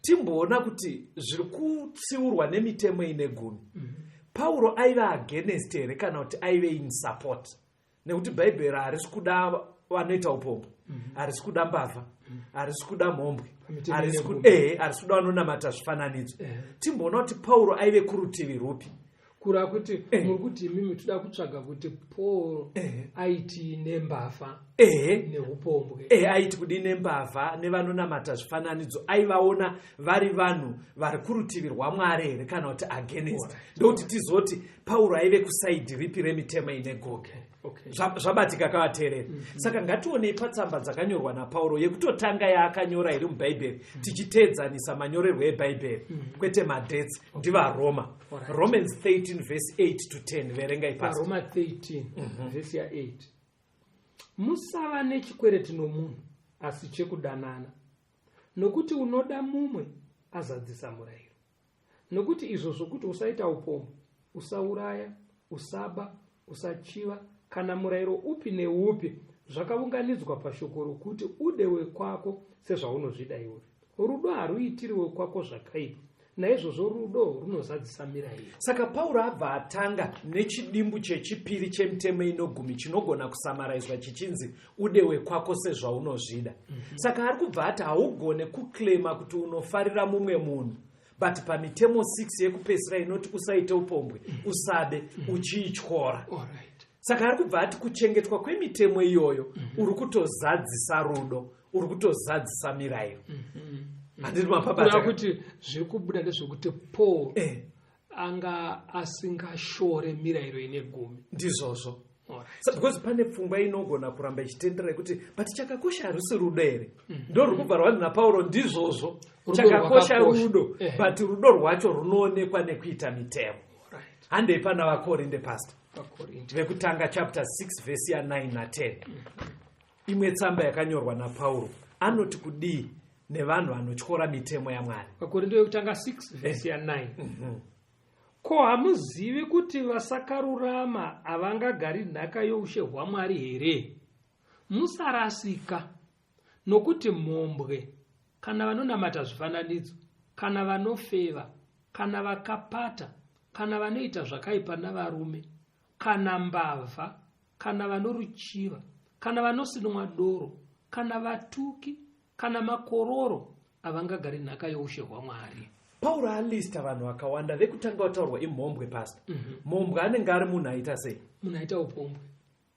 timboona kuti zviri kutsiurwa nemitemo ine gumi, Pauro aiva against here kana kuti aive in support, nekuti Bhaibheri harisi kuda vanoita upombwe, harisi kuda mbavha, harisi kuda mhombwe, Pamitemo harisi ine gumi. Ehe, harisi kuda vanonamata zvifananidzo. Timboona kuti Pauro aive kurutivi rupi. Kureva kuti muri kuti imimi toda kutsvaga kuti Paul aiti nembavha neupombwe? Ehe, aiti kudii nembavha nevanonamata zvifananidzo? Aivaona vari vanhu vari kurutivi rwaMwari here kana kuti against? Ndokuti tizoti Pauro aive kuside ripi remitemo ine gumi. Zvabatika kavateereri? Saka ngationei patsamba dzakanyorwa naPauro. Yekutotanga yaakanyora iri muBhaibheri, tichiteedzanisa manyorerwo eBhaibheri kwete madates, ndivaRoma. Romans 13 verse 8 to 10, verengai, Pastor. PaRoma 13 vhesi ya8: Musava nechikwereti nomunhu asi chekudanana, nokuti unoda mumwe azadzisa murayiro. Nokuti izvo zvokuti usaita upombwe, usauraya, usaba, usachiva, kana murayiro upi neupi, zvakaunganidzwa pashoko rokuti ude wekwako sezvaunozvida iwe. Rudo haruitiri wekwako zvakaipa, naizvozvo rudo runozadzisa mirayiro. Saka Pauro abva atanga nechidimbu chechipiri chemitemo inogumi chinogona kusamaraizwa chichinzi ude wekwako sezvaunozvida. Saka ari kubva ati haugone kuclaima kuti unofarira mumwe munhu, but pamitemo 6 yekupedzisira inoti usaite upombwe, usabe, uchiityora. Saka ari kubva ati kuchengetwa kwemitemo iyoyo uri kutozadzisa rudo, uri kutozadzisa mirayiro. Handiti Kureva mapabata? kuti zviri kubuda ndezvekuti Paul anga asingashore mirayiro ine gumi. Ndizvozvo. Because pane pfungwa inogona kuramba ichitendera yekuti but chakakosha harusi rudo here? Ndo ruri kubva rwanzi naPauro ndizvozvo. Rudo Chakakosha rwakakosha. rudo, but rudo rwacho runoonekwa nekuita mitemo. Handei pana vaKorinde, Pastor. VaKorinte. Vekutanga chapter 6 vhesi ya9 na10, imwe tsamba yakanyorwa naPauro, anoti kudii nevanhu vanotyora mitemo yaMwari? VaKorinto yekutanga 6 vhesi ya9: Ko hamuzivi kuti vasakarurama havangagari nhaka youshe hwaMwari here? Musarasika, nokuti mhombwe, kana vanonamata zvifananidzo, kana vanofeva, kana vakapata, kana vanoita zvakaipa navarume, kana mbavha, kana vanoruchiva, Kana vanosinwa doro, kana vatuki, kana makororo, havangagari nhaka youshe hwaMwari. Pauro alista vanhu vakawanda. Vekutanga vataurwa imhombwe, pastor. Mhombwe anenge ari munhu aita sei? Munhu aita upombwe,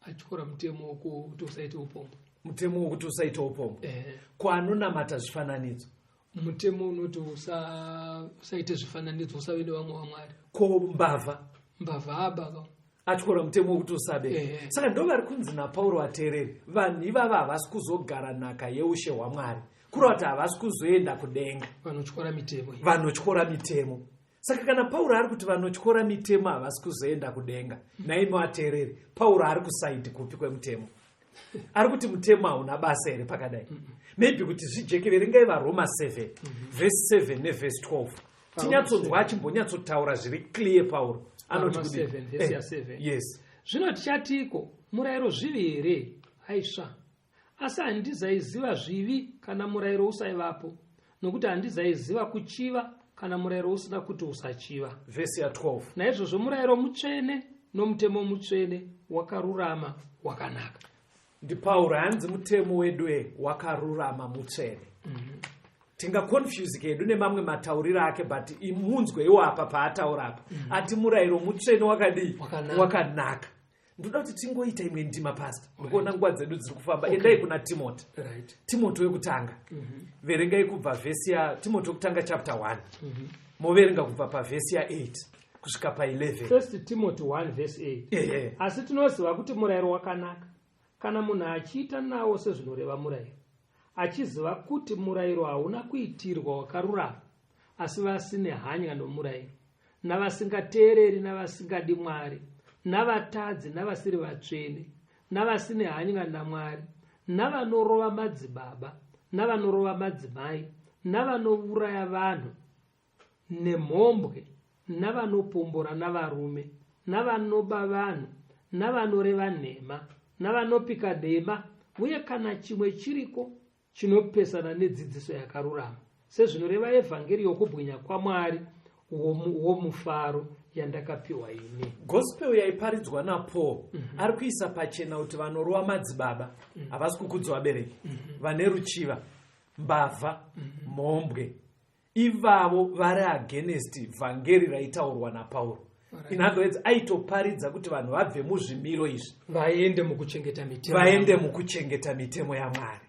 atyora mutemo wokuti usaite upombwe. Mutemo wokuti usaita upombwe. Ko anonamata zvifananidzo? Mutemo unoti usaite zvifananidzo, usave nevamwe vamwari. Ko mbavha? Mbavha aba. Atyora mutemo wekuti usabe. Saka ndo vari kunzi naPauro, vateereri, vanhu ivava havasi kuzogara nhaka yeushe hwaMwari, kureva kuti havasi kuzoenda kudenga. Vanotyora mitemo iyi. Vanotyora mitemo. Saka kana Pauro ari kuti vanotyora mitemo havasi kuzoenda kudenga, naimi vateereri, Pauro ari kuside kupi kwemutemo? Ari kuti mutemo hauna basa here pakadai? Maybe kuti zvijeke, verengai vaRoma 7 vhesi 7 nevhesi 12, tinyatsonzwa achimbonyatsotaura zviri clear. Pauro anoti Varoma kudii? 7, vhesi ya 7. Yes. Zvino tichatiko? Murayiro zvivi here? Aisva! Asi handizaiziva zvivi kana murayiro usaivapo, nokuti handizaiziva kuchiva kana murayiro usina kuti usachiva. Vhesi ya12. Naizvozvo murayiro mutsvene, nomutemo mutsvene, wakarurama, wakanaka. NdiPauro, hanzi mutemo wedu wakarurama, mutsvene. Tingaconfuse kedu nemamwe matauriro ake, but munzweiwo apa paataura apa, ati murayiro mutsvene wakadii? Wakanaka. Wakanaka. Ndoda kuti tingoita imwe ndima, pastor, ndikuona nguva dzedu dziri kufamba. Endai kuna Timoti. Timoti wekutanga, verengai kubva vhesi ya Timoti wekutanga chapter 1, moverenga kubva pavhesi ya8 kusvika pa11. First Timothy 1 verse 8. Ehe. Asi tinoziva kuti murayiro wakanaka kana munhu achiita nawo sezvinoreva murayiro, achiziva kuti murayiro hauna kuitirwa wakarurama, asi vasine hanya nomurayiro, navasingateereri, navasingadi Mwari, navatadzi, navasiri vatsvene, navasine hanya naMwari, navanorova madzibaba, navanorova madzimai, navanouraya vanhu, nemhombwe, navanopombora navarume, navanoba vanhu, navanoreva nhema, navanopika nhema, uye kana chimwe chiriko chinopesana nedzidziso yakarurama sezvinoreva evhangeri yokubwinya kwaMwari womufaro yandakapiwa ini. Gospel yaiparidzwa naPaul, ari kuisa pachena kuti vanorova madzibaba, havasi kukudza vabereki, vane ruchiva, mbavha, mhombwe, ivavo vari against vhangeri raitaurwa naPauro. In other words, aitoparidza kuti vanhu vabve muzvimiro izvi, vaende mukuchengeta mitemo. Vaende mukuchengeta mitemo yaMwari.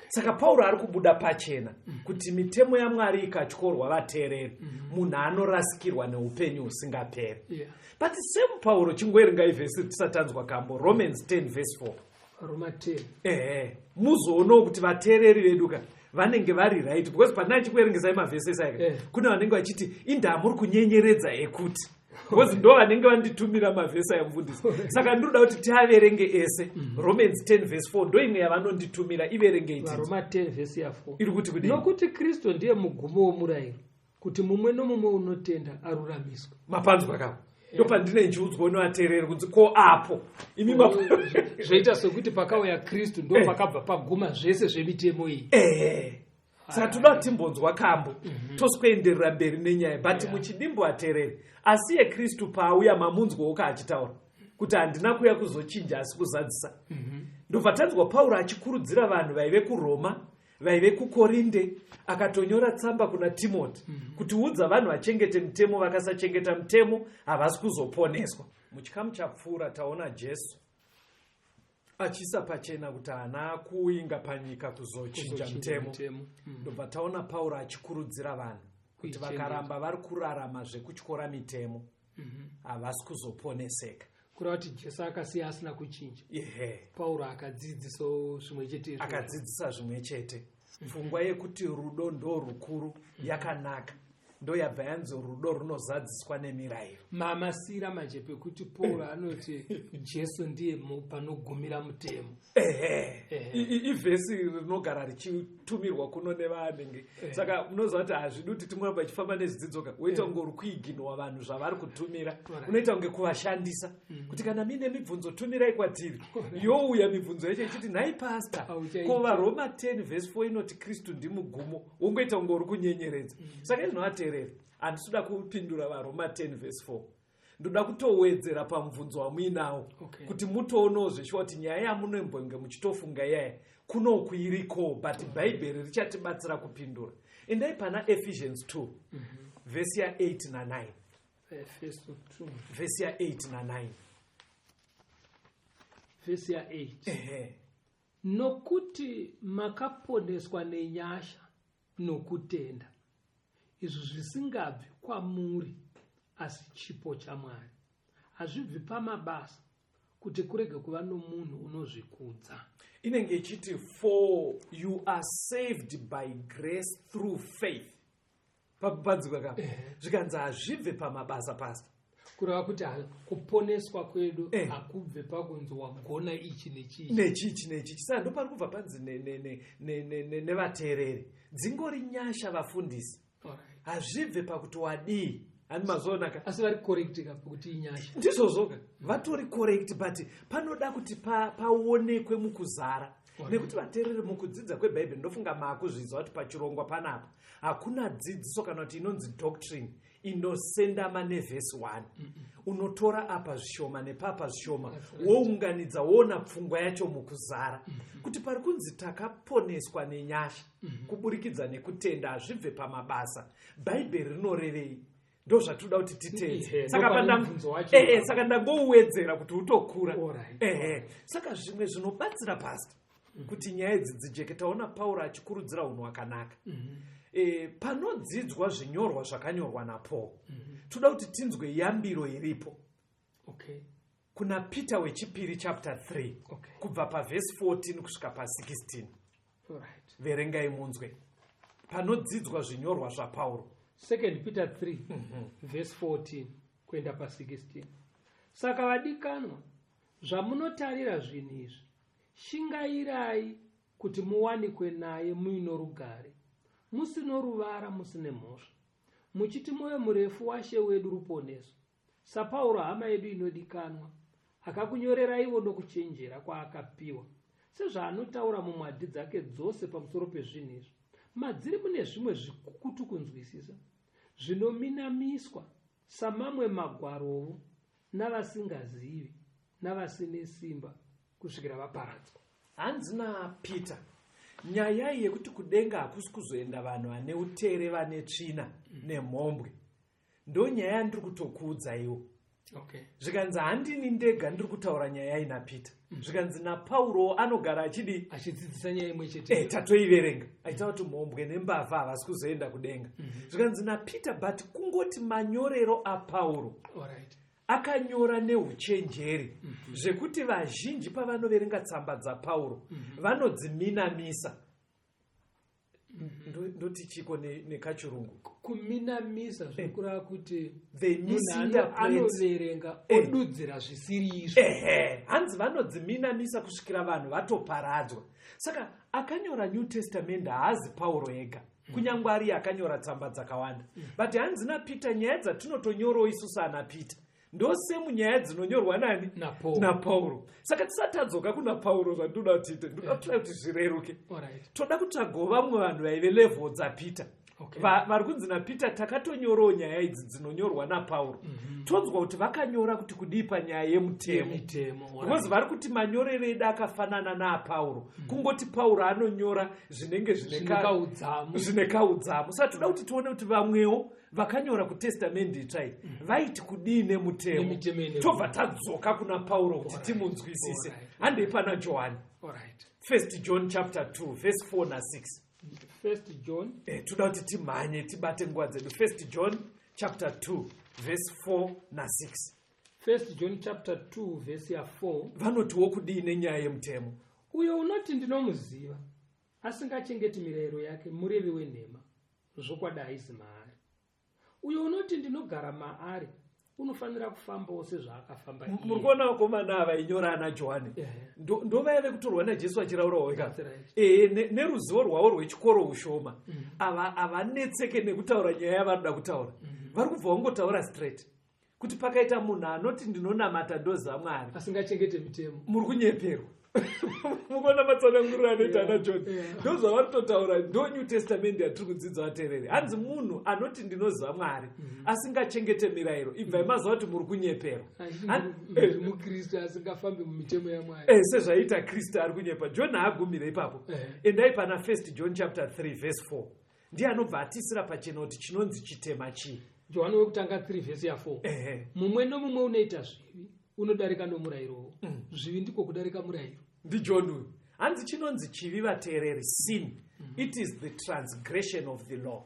Saka Pauro ari kubuda pachena kuti mitemo yaMwari ikatyorwa, vateereri, munhu anorasikirwa neupenyu husingaperi. But same Pauro, chingoerengai vhesi tisatanzwa kambo, Romans 10 vhesi 4. Roma 10. Ehe, muzoonawo kuti vateereri vedu ka vanenge vari right, because pandina chikuerengesai mavhesi esaka, kune vanenge vachiti indaa muri kunyenyeredza ekuti, because ndo vanenge vanditumira mavhesi aya, mufundisi. Saka ndinoda kuti tiaverenge ese. Romans 10 vhesi 4 ndo imwe yavanonditumira, iverengei tidzi. Varoma 10 vhesi ya4. Iri kuti kudii? Nokuti Kristu ndiye mugumo womurayiro, kuti mumwe nomumwe unotenda aruramiswe. Mapanzwa kako? Ndo pandine nchiudzwa nevateereri kunzi ko apo imi Zvoita sekuti pakauya Kristu ndo pakabva paguma zvese zvemitemo iyi. Ehe, saka toda kuti timbonzwa kambo, tosikuenderera mberi nenyaya, but muchidimbu, ateereri, asi yeKristu paauya, mamunzwawo kaachitaura kuti handina kuuya kuzochinja asi kuzadzisa. Ndobva tanzwa Pauro achikurudzira vanhu vaive kuRoma, vaive kuKorinde, akatonyora tsamba kuna Timoti kuti udza vanhu vachengete mutemo, vakasachengeta mutemo havasi kuzoponeswa. Muchikamu chapfuura taona Jesu achiisa pachena kuti haana kuinga panyika kuzochinja Kuzochinja mutemo. mutemo. Ndobva taona Pauro achikurudzira vanhu kuti Kuichengeta. vakaramba vari kurarama zvekutyora mitemo, havasi kuzoponeseka. Kureva kuti Jesu akasiya asina kuchinja. Ehe. Pauro akadzidzisawo zvimwe chete izvozvo. Akadzidzisa zvimwe chete. Pfungwa yekuti rudo ndo rukuru yakanaka, ndo yabva yanzi rudo runozadziswa nemirayiro. Mamasira manje pekuti Pauro anoti Jesu ndiye panogumira mutemo. Ehe. Ehe. Ivhesi rinogara richitumirwa kuno nevanenge, saka unoziva kuti hazvidi kuti tingoramba ichifamba nezvidzidzo ka, woita kunge uri kuiginowa vanhu zvavari kutumira. Unoita kunge kuvashandisa kuti kana muine mibvunzo tumirai kwatiri, youya mibvunzo yacho ichiti, "Nhai pastor, Hauchaiti. ko vaRoma 10 vhesi 4 inoti Kristu ndimugumo?" Wongoita kunge uri kunyenyeredza. Saka izvinovateerera, handisi kuda kupindura vaRoma 10 vhesi 4. Ndoda kutowedzera pamubvunzo wamuinawo, kuti mutoonawo zveshuwa kuti nyaya yamunoimbonge muchitofunga iyaya kunoku iriko, but Bhaibheri richatibatsira kupindura. Endai pana Ephesians 2, vhesi ya8 na9. Efeso 2. Vhesi ya8 na9. Vhesi ya8. Ehe. Nokuti makaponeswa nenyasha nokutenda, izvi zvisingabvi kwamuri, asi chipo chaMwari. Hazvibvi pamabasa, kuti kurege kuva nomunhu unozvikudza. Inenge ichiti, "For you are saved by grace through faith." Padzikwa kapa, zvikanzi hazvibve pamabasa, pastor. Kureva kuti kuponeswa kwedu hakubve pakunzi wagona ichi nechichi. Nechichi nechichi. Saka ndopari kubva panzi nevateereri, dzingori nyasha, vafundisi. Hazvibve pakuti wadii. Hani mazoonaka? Asi vari correct ka pakuti inyasha? Ndizvozvoka, vatori correct, but panoda kuti paonekwe mukuzara. Nekuti vateereri, mukudzidza kweBhaibheri, ndofunga maakuzviziva kuti pachirongwa panapa hakuna dzidziso kana kuti inonzi doctrine inosendama nevhesi 1. Unotora apa zvishoma nepapa zvishoma, wounganidza, woona pfungwa yacho mukuzara, kuti pari kunzi takaponeswa nenyasha kuburikidza nekutenda, hazvibve pamabasa, Bhaibheri rinorevei? Ndo zvatinoda kuti titedze. Saka Ndopane mubvunzo wacho. Saka ndangouwedzera kuti utokura. Ehe, saka zvimwe zvinobatsira, pastor, kuti nyaya idzi dzijeke, taona Pauro achikurudzira unhu hwakanaka. Panodzidzwa zvinyorwa zvakanyorwa naPaul, toda kuti tinzwe yambiro iripo kuna Peter wechipiri chapter 3, kubva pavhesi 14 kusvika pa16. Verengai munzwe panodzidzwa zvinyorwa zvaPauro. Second Peter 3, verse 14 kuenda pa16. Saka vadikanwa, zvamunotarira zvinhu izvi, shingairai kuti muwanikwe naye muino rugare, musino ruvara, musine mhosva, muchiti mwoyo murefu waShe wedu ruponeso, saPauro hama yedu inodikanwa akakunyoreraiwo nokuchenjera kwaakapiwa, sezvaanotaura mumwadhi dzake dzose pamusoro pezvinhu izvi. Madziri mune zvimwe zvikukutu kunzwisisa, zvinominamiswa samamwe magwarovo navasingazivi navasine simba, kusvikira vaparadzwa. Hanzi naPeter, nyaya iyi yekuti kudenga hakusi kuzoenda vanhu vane utere, vane tsvina nemhombwe, ndo nyaya yandiri kutokuudzaiwo. Zvikanzi handini ndega ndiri kutaura nyaya iyi naPeter. Zvikanzi naPauro anogara achidi Achidzidzisa nyaya imwe chete. Tatoiverenga aitaura kuti mhombwe nembavha havasi kuzoenda kudenga. Zvikanzi naPeter, but kungoti manyorero aPauro, akanyora neuchenjeri zvekuti vazhinji pavanoverenga tsamba dzaPauro vanodziminamisa. Ndoti chiko nekachirungu? Kuminamisa zvikureva kuti They munhu misinterpret. anoverenga odudzira zvisiri izvo. Ehe, hanzi vanodziminamisa kusvikira vanhu vatoparadzwa. Saka akanyora New Testament haazi Pauro ega, kunyange ari akanyora tsamba dzakawanda, but hanzi naPeter, nyaya dzatinotonyorawo isusu ana Peter ndosemu nyaya dzinonyorwa nani? NaPaul. NaPauro. Saka tisati tadzoka kuna Pauro, zvandinoda kuti tiite, ndoda kutsvai kuti zvireruke. Toda kutsvagawo vamwe vanhu vaive level dzaPeter, vari kunzi naPeter takatonyorawo nyaya idzi dzinonyorwa naPauro. Tonzwa kuti vakanyora kuti kudii panyaya yemutemo. Yemitemo. Because vari kuti manyorero edu akafanana naaPauro, kungoti Pauro anonyora zvinenge zvine kaudzamu. Zvine kaudzamu. Saka toda kuti tione kuti vamwewo vakanyora kuTestamendi Itsva iyi vaiti kudii nemutemo. Nemitemo ine- Tobva tadzoka kuna Pauro kuti timunzwisise. Handei pana Johani. First John chapter 2 verse 4 na6. First John. Toda kuti timhanye tibate nguva dzedu. First John chapter 2 verse 4 na6. First John chapter 2 verse ya4. Vanotiwo kudii nenyaya yemutemo? Uyo unoti ndinomuziva, asingachengeti mirayiro yake, murevi wenhema, zvokwadi haisi maari. Uyo unoti ndinogara maari, unofanira kufambawo sezvaakafamba iye. Muri kuona vakomana ava inyora ana Johani, ndovaya vekutorwa naJesu achiraurawo wega. That's right. Ehe, neruzivo rwavo rwechikoro ushoma, ava havanetseke nekutaura nyaya yavanoda kutaura. Vari kubva vangotaura straight kuti pakaita munhu anoti ndinonamata, ndoziva Mwari, asingachengete mitemo, muri kunyeperwa. Mukuona matsananguriro anoita ana John? Ndo zvavari kutotaura, ndo New Testament yatiri kudzidza, vateereri. Hanzi munhu anoti ndinoziva Mwari asingachengete mirayiro, ibvai maziva kuti muri kunyeperwa. Achiti muKristu asingafambi mumitemo yaMwari. Sezvaita Kristu ari kunyepa. John haagumire ipapo. Endai pana 1 John chapter 3 verse 4, ndiye anobva atisira pachena kuti chinonzi chitema chii. Johani wekutanga 3 vhesi ya4. Mumwe nomumwe unoita zvivi unodarika nomurayirowo. Zvivi ndiko kudarika murayiro. NdiJohn uyu. Hanzi chinonzi chivi, vateereri, sin, it is the transgression of the law.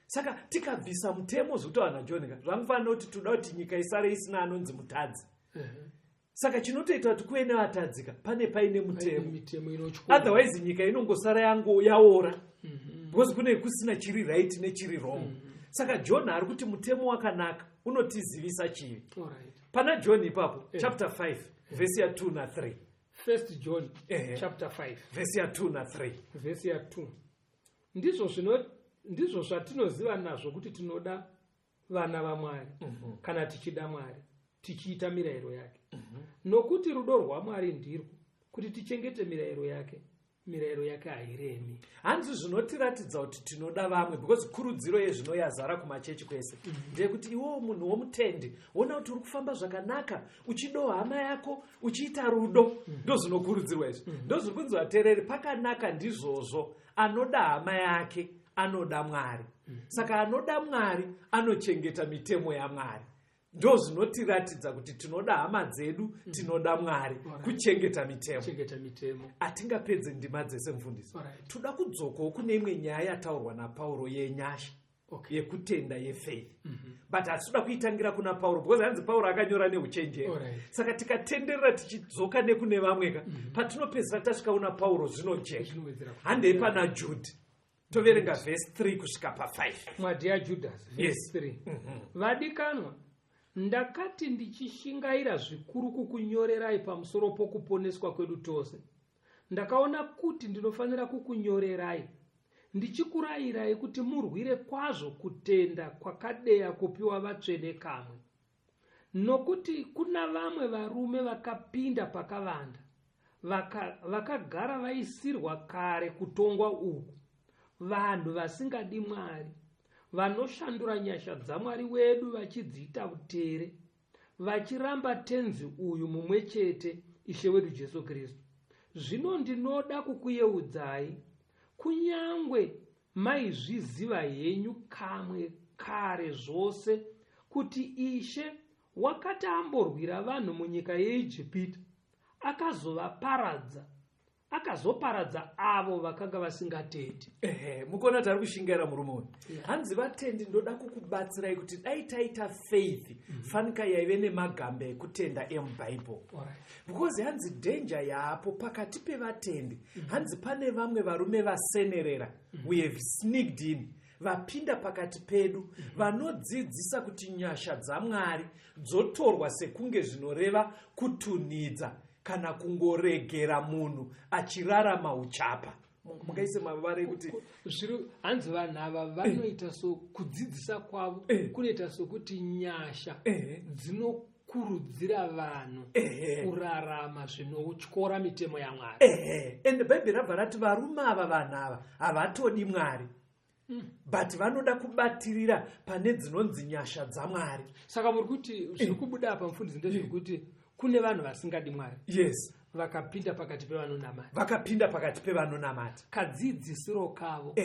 Saka tikabvisa mutemo, zvekutaura naJohn ka, zvangofanira kuti toda kuti nyika isare isina anonzi mutadzi. Saka chinotoita kuti kuve nevatadzika pane paine Paine mutemo. Mitemo inotyora. Otherwise nyika inongosara yango yaora because kune kusina chiri right nechiri wrong. Saka John ari kuti mutemo wakanaka, unotizivisa chivi. Pana John ipapo, chapter 5 vhesi ya2 na3. First John chapter 5, vhesi ya2 na3. Vhesi ya2. Ndizvo zvatinoziva nazvo kuti tinoda vana vaMwari, kana tichida Mwari, tichiita mirayiro yake. Nokuti rudo rwaMwari ndirwo kuti tichengete mirayiro yake. Mirayiro yake hairemi. Hanzi zvinotiratidza kuti tinoda vamwe, because kurudziro yezvino yazara kumachechi kwese ndeyekuti iwewo munhu womutendi, wona kuti uri kufamba zvakanaka, uchidawo hama yako, uchiita rudo. Ndo zvinokurudzirwa izvi, ndo zviri kunzi, vateereri, pakanaka ndizvozvo. Anoda hama yake anoda Mwari. Saka anoda Mwari anochengeta mitemo yaMwari. Ndo zvinotiratidza kuti tinoda hama dzedu, tinoda Mwari, kuchengeta mitemo. Chengeta mitemo. Hatingapedze ndima dzese, mufundisi. Toda kudzokawo kune imwe nyaya yataurwa naPauro yenyasha, yekutenda, yefaith, but hatitoda kuitangira kuna Pauro because hanzi Pauro akanyora neuchenjeri. Saka tikatenderera tichidzoka nekune vamwe ka, patinopedzisira tasvika kuna Pauro zvinojeka. Zvinowedzera. Handei pana Jude, toverenga vhesi 3 kusvika pa5. Mwadhi yaJudhasi, vhesi 3. Vadikanwa, ndakati ndichishingaira zvikuru kukunyorerai pamusoro pokuponeswa kwedu tose, ndakaona kuti ndinofanira kukunyorerai ndichikurayirai kuti murwire kwazvo kutenda kwakadeya kupiwa vatsvene kamwe. Nokuti kuna vamwe varume vakapinda pakavanda, vakagara vaisirwa kare kutongwa uku, vanhu vasingadi Mwari, vanoshandura nyasha dzaMwari wedu vachidziita utere, vachiramba Tenzi uyu mumwe chete, Ishe wedu Jesu Kristu. Zvino ndinoda kukuyeudzai, kunyangwe maizviziva henyu kamwe kare zvose, kuti Ishe wakati amborwira vanhu munyika yeIjipita, akazovaparadza, akazoparadza avo vakanga vasingatendi. Ehe, mukuona kuti ari kushingaira murume uyu. Hanzi, vatendi, ndoda kukubatsirai kuti dai taita faith fanika yaive nemagamba ekutenda emubhaibheri, because hanzi danger yaapo pakati pevatendi, hanzi pane vamwe varume vasenerera, we have sneaked in, vapinda pakati pedu, vanodzidzisa kuti nyasha dzaMwari dzotorwa sekunge zvinoreva kutunhidza kana kungoregera munhu achirarama uchapa. Mungaise mavara ekuti Zviri hanzi vanhu ava vanoita so, kudzidzisa kwavo kunoita sokuti nyasha dzinokurudzira vanhu kurarama zvinotyora mitemo yaMwari. Ehe, and Bhaibheri rabva rati varume ava, vanhu ava havatodi Mwari, but vanoda kubatirira pane dzinonzi nyasha dzaMwari. Saka muri kuti zviri kubuda apa, mufundisi, ndezvekuti kune vanhu vasingadi Mwari vakapinda pakati pevanonamata. Vakapinda pakati pevanonamata. Kadzidzisiro kavo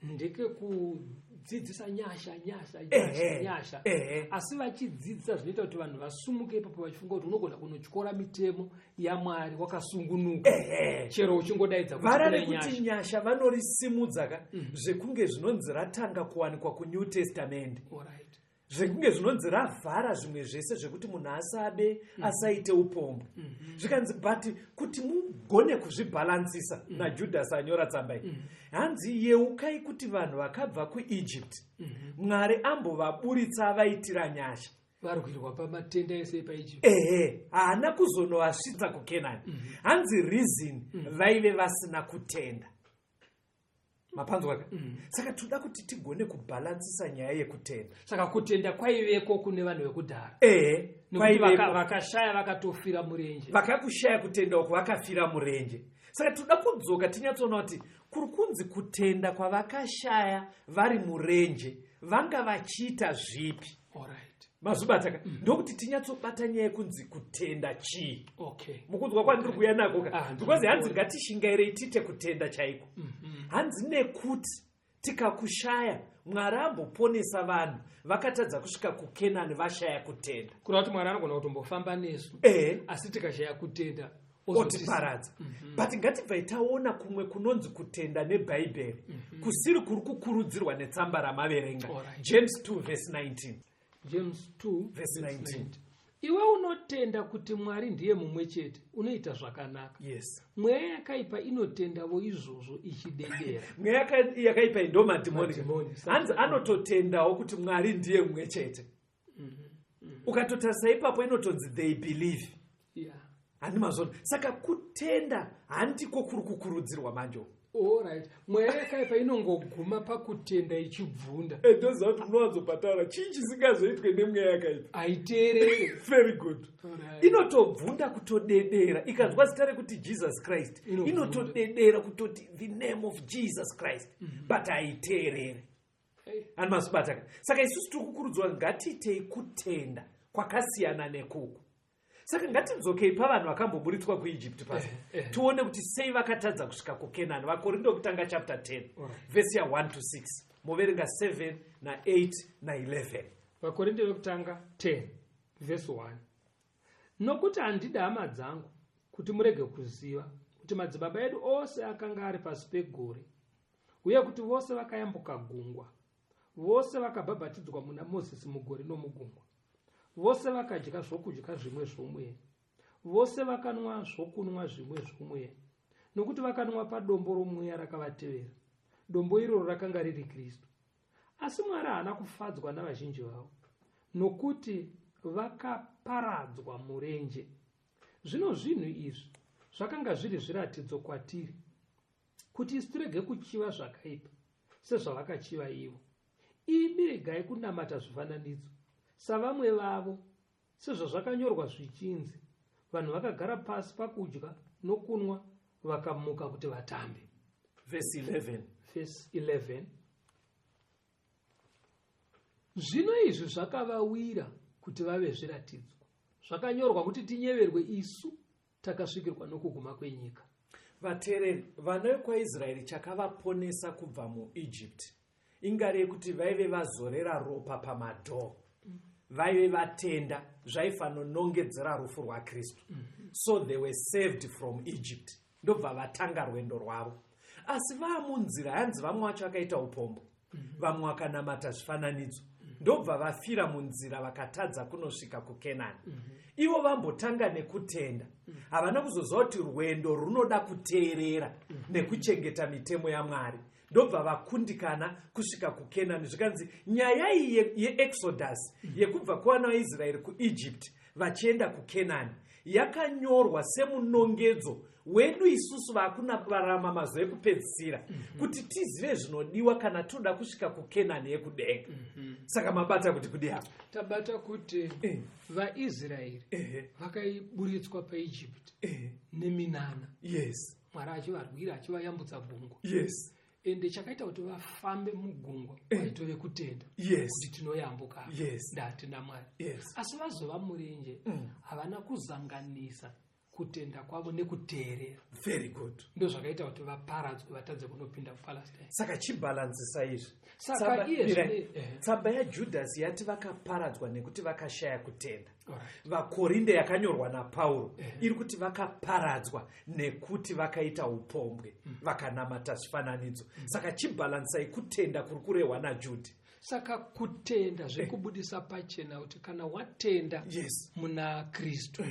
ndekekudzidzisa nyasha, nyasha, nyasha, nyasha, asi vachidzidzisa zvinoita kuti vanhu vasumuke ipapo vachifunga kuti unogona kunotyora mitemo yaMwari wakasungunuka, chero uchingodaidza kuti Vara kune rekuti nyasha. nyasha vanorisimudza ka zvekunge zvinonzi ratanga kuwanikwa kuNew Testament, zvekunge zvinonzi ravhara zvimwe zvese zvekuti munhu asabe, asaite upombwe. Zvikanzi, but kuti mugone kuzvibhalansisa, naJudhasi anyora tsamba iyi, hanzi yeukai kuti vanhu vakabva kuEgypt, Mwari ambovaburitsa avaitira nyasha. Varwirwa pamatenda ese epaEgypt. Ehe, haana kuzonovasvitsa kuKenani. Hanzi reason, vaive vasina kutenda. Mapanzwa ka? Saka toda kuti tigone kubhalansisa nyaya yekutenda. Saka kutenda kwaiveko kune vanhu vekudhara. Ehe. Nekuti vakashaya vakatofira murenje. Vakakushaya kutenda uku vakafira murenje. Saka toda kudzoka tinyatsoona kuti kuri kunzi kutenda kwavakashaya vari murenje vanga vachiita zvipi. Alright. Mazvibata ka? Ndokuti tinyatsobata nyaya yekunzi kutenda chii. Okay. Mukunzwa kwandiri kuuya nako ka? Ah, Because hanzi ngatishingairei tiite kutenda chaiko. Hanzi nekuti tikakushaya Mwari amboponesa vanhu vakatadza kusvika kuKenani vashaya kutenda. Kureva kuti Mwari anogona kutombofamba nesu. Ehe. Asi tikashaya kutenda otiparadza. But ngatibvai taona kumwe kunonzi kutenda neBhaibheri kusiri kuri kukurudzirwa netsamba ramaverenga. Alright. James 2 verse 19. James 2 verse 19. Iwe unotenda kuti Mwari ndiye mumwe chete, unoita zvakanaka. Yes. Mweya yakaipa inotendavo izvozvo ichidedera. Mweya yakaipa ndo madhimoni. Madhimoni. Hanzi anototendawo kuti Mwari ndiye mumwe chete. Ukatotarisa ipapo inotonzi they believe. Yeah. Handi mazvona. Saka kutenda handiko kuri kukurudzirwa manje uku. Alright. Mweya yakaipa inongoguma pakutenda ichibvunda. Ndoziva kuti munowanzopataura chii chisingazoitwe nemweya yakaipa. Haiteerere. Very good. Alright. Inotobvunda kutodedera ikanzwa zita rekuti Jesus Christ. Inobvunda. Inotodedera kutoti the name of Jesus Christ. But haiteerere. Hey. Handi mazvibata ka? Saka isusu tiri kukurudzirwa ngatiitei kutenda kwakasiyana nekuku. Saka ngatidzokei pavanhu vakamboburitswa kuEgypt pasi. Tione kuti sei vakatadza kusvika kuKenani. VaKorinto vekutanga chapter 10, Alright. verse ya 1 to 6. Moverenga 7 na 8 na 11. VaKorinto vekutanga 10 verse 1. Nokuti handidi hama dzangu kuti murege kuziva kuti madzibaba edu ose akanga ari pasi pegore, uye kuti vose vakayambuka gungwa, vose vakabhabhatidzwa muna Mozisi mugore nomugungwa, vose vakadya zvokudya zvimwe zvomweya, vose vakanwa zvokunwa zvimwe zvomweya, nokuti vakanwa padombo romweya rakavatevera. Dombo iroro rakanga riri Kristu. Asi Mwari haana kufadzwa navazhinji vavo, nokuti vakaparadzwa murenje. Zvino zvinhu izvi zvakanga zviri zviratidzo kwatiri, kuti isu tirege kuchiva zvakaipa sezvavakachiva ivo. Imi regai kunamata zvifananidzo savamwe vavo, sezvazvakanyorwa zvichinzi, vanhu vakagara pasi pakudya nokunwa vakamuka kuti vatambe. Verse 11. Verse 11. Zvino izvi zvakavawira kuti vave zviratidzo, zvakanyorwa kuti tinyeverwe isu takasvikirwa nokuguma kwenyika. Vateereri, vana vekwaIsraeri chakavaponesa kubva muEgypt ingari yekuti vaive vazorera ropa pamadhoo, vaive vatenda zvaifanonongedzera rufu rwaKristu. So they were saved from Egypt. Ndobva vatanga rwendo rwavo. Asi vaamunzira hanzi vamwe vacho vakaita upombo, vamwe vakanamata zvifananidzo, ndobva vafira munzira vakatadza kunosvika kuKenani. Ivo vambotanga nekutenda, havana kuzoziva kuti rwendo runoda kuteerera nekuchengeta mitemo yaMwari, ndobva vakundikana kusvika kuKenani. Zvikanzi nyaya iyi yeExodus yekubva kuvana vaIsraeri kuEgypt vachienda kuKenani yakanyorwa semunongedzo wedu isusu vakurarama mazuva ekupedzisira, kuti tizive zvinodiwa kana toda kusvika kuKenani yekudenga. Saka mabata kuti kudi apa? Tabata kuti vaIsraeri vakaiburitswa paEgypt neminana. Yes. Mwari achivarwira achivayambutsa gungwa. Yes. Ende chakaita kuti vafambe mugungwa vaitove kutenda. Yes. Kuti tinoyambuka. Yes. Ndatina Mwari. Yes. Asi vazova murenje havana kuzanganisa kutenda kwavo nekuteerera. Very good. Ndo zvakaita kuti vaparadzwe vatadze kunopinda kuPalestine. Saka chibhalansisa izvi. Saka iye zvine Tsamba yaJudhasi yati vakaparadzwa nekuti vakashaya kutenda. Alright. VaKorinde yakanyorwa naPauro iri kuti vakaparadzwa nekuti vakaita upombwe, vakanamata zvifananidzo. Saka chibhalansai kutenda kuri kurehwa naJudhi. Saka kutenda zvekubudisa pachena kuti kana watenda Yes. muna Kristu,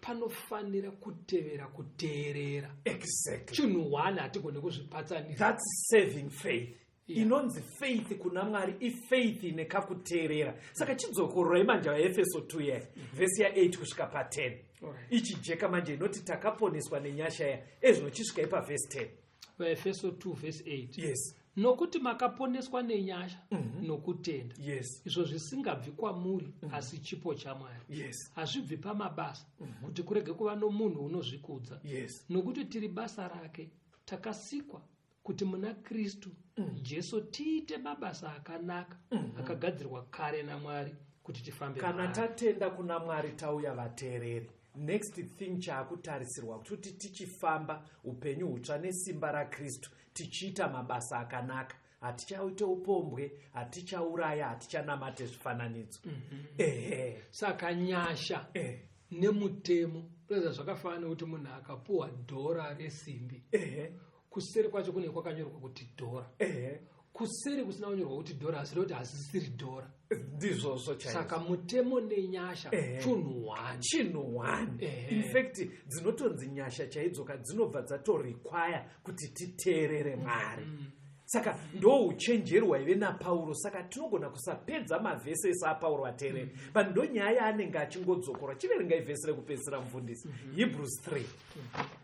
panofanira kutevera kuteerera. Exactly. Chinhu one hatigoni kuzvipatsanisa. That's saving faith. Yeah. Inonzi faith kuna Mwari ifaith nekakuteerera. Saka chidzokororai manje vaEfeso 2 yaya, vhesi ya 8 kusvika pa 10. Alright. Ichijeka manje inoti takaponeswa nenyasha ya ezvinochisvika ipa vhesi 10. Vaefeso 2 vhesi 8. Yes. Nokuti makaponeswa nenyasha nokutenda. Yes. Izvo zvisingabvi kwamuri, asi chipo chaMwari. Yes. Hazvibvi pamabasa, kuti kurege kuva nomunhu unozvikudza. Yes. Nokuti tiri basa rake, takasikwa kuti muna Kristu Jesu tiite mabasa akanaka akagadzirwa kare naMwari kuti tifambe Kana maari. Tatenda kuna Mwari, tauya vateereri, next thing chaakutarisirwa kuti tichifamba upenyu hutsva nesimba raKristu, tichiita mabasa akanaka. Hatichaite upombwe, hatichauraya, hatichanamate zvifananidzo. Ehe. Saka nyasha nemutemo kuratidza zvakafanana nekuti munhu akapuwa dhora resimbi, kuseri kwacho kune kwakanyorwa kuti dhora, kuseri kusina kunyorwa kuti dhora, asi kuti hasisiri dhora. Ndizvozvo chaizvo. Saka mutemo nenyasha chinhu one. Chinhu one. In fact, dzinotonzi nyasha chaidzoka dzinobva dzatorequire kuti titeerere Mwari. Saka ndo uchenjeri hwaive naPauro. Saka tinogona kusapedza mavhesi ese aPauro, vateereri, but ndo nyaya yaanenge achingodzokora. Chiverengai vhesi rekupedzisira, mufundisi. Hebrews 3,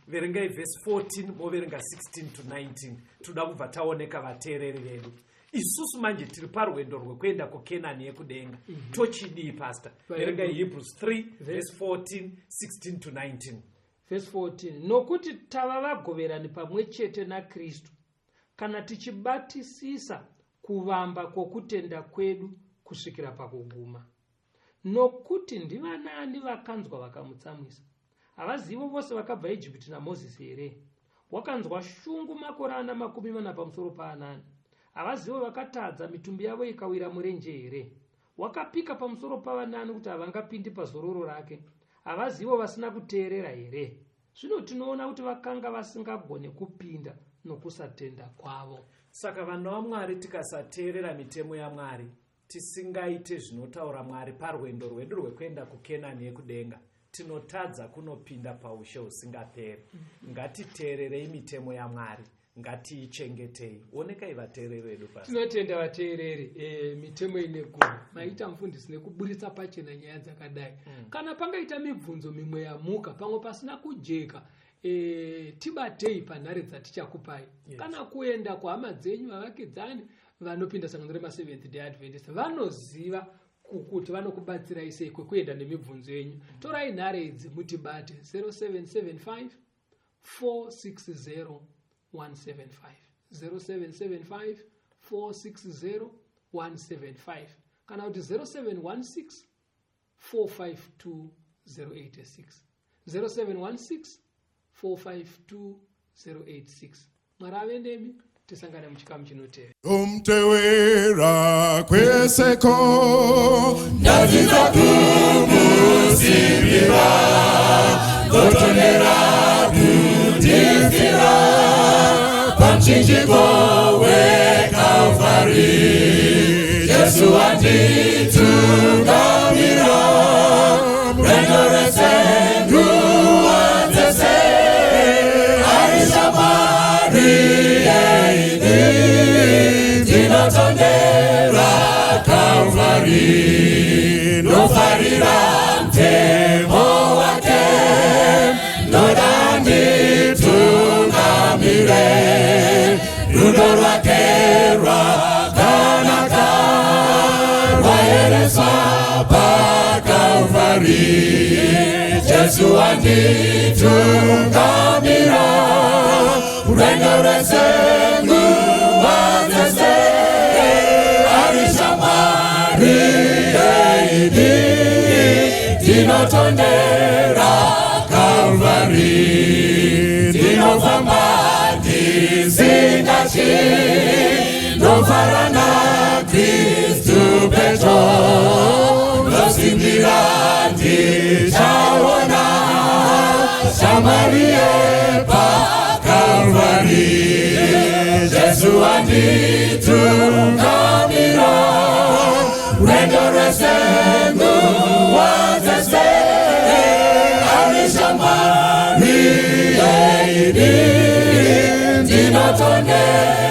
verengai vhesi 14, moverenga 16 to 19. Toda kubva taoneka vateereri vedu. Isusu manje tiri parwendo rwekuenda kuKenani yekudenga. Tochidii, pastor? Verengai Hebrews 3 vhesi 14, 16 to 19. Vhesi 14: Nokuti tava vagoverani pamwe chete naKristu, kana tichibatisisa kuvamba kwokutenda kwedu kusvikira pakuguma. Nokuti ndivanani vakanzwa vakamutsamwisa? Havazivo vose vakabva Ijipiti naMozisi here? Wakanzwa shungu makore ana 40 pamusoro paanani? Havazivo vakatadza, mitumbi yavo ikawira murenje here? Wakapika pamusoro pavanani kuti havangapindi pazororo rake? Havazivo vasina kuteerera here? Zvino tinoona kuti vakanga vasingagoni kupinda nokusatenda kwavo. Saka vana vaMwari, tikasateerera mitemo yaMwari, tisingaite zvinotaura Mwari parwendo rwedu rwekuenda kuKenani yekudenga, tinotadza kunopinda paushe husingaperi. Ngatiteererei mitemo yaMwari, ngatiichengetei. Onekai vateereri vedu pasi. Tinotenda vateereri. Mitemo ine gumi. Maita, mufundisi, nekuburitsa pachena nyaya dzakadai. Kana pangaita mibvunzo mimwe yamuka, pamwe pasina kujeka, tibatei panhare dzatichakupai, kana kuenda kuhama dzenyu, vavakidzani vanopinda sangano remaSeventh Day Adventist, vanoziva kuti vanokubatsirai sei kwekuenda nemibvunzo yenyu. Torai nhare idzi mutibate: 0775 460 175, 0775 460 175, kana kuti 0716 452 086, 0716 452 086. Mwari ave nemi, tisangane muchikamu chinotevera. Umtewera kweseko, ndadzidza kumusimbira, ndotondera kundifira pamuchinjiko weKalvari. Jesu wanditungamira rwendo rwese, nguva dzese, ari shamwari yeidi. Ndinotondera Kalvari, ndofarira mtemo wake, ndoda nditungamire. Rudo rwake rwakanaka, rwaereswa paKalvari. Jesu wanditungamira rwendo rwese, nguva dzese, ari shamwari yeidi. Ndinotondera Kalvari, ndinofamba ndisingatyi, ndofara naKristu petro, ndosimbira ndichaona shamwari yepaKalvari. Jesu wanditungamira rwendo rwese, nguva dzese, ari shamwari yeidi. Ndinotondera.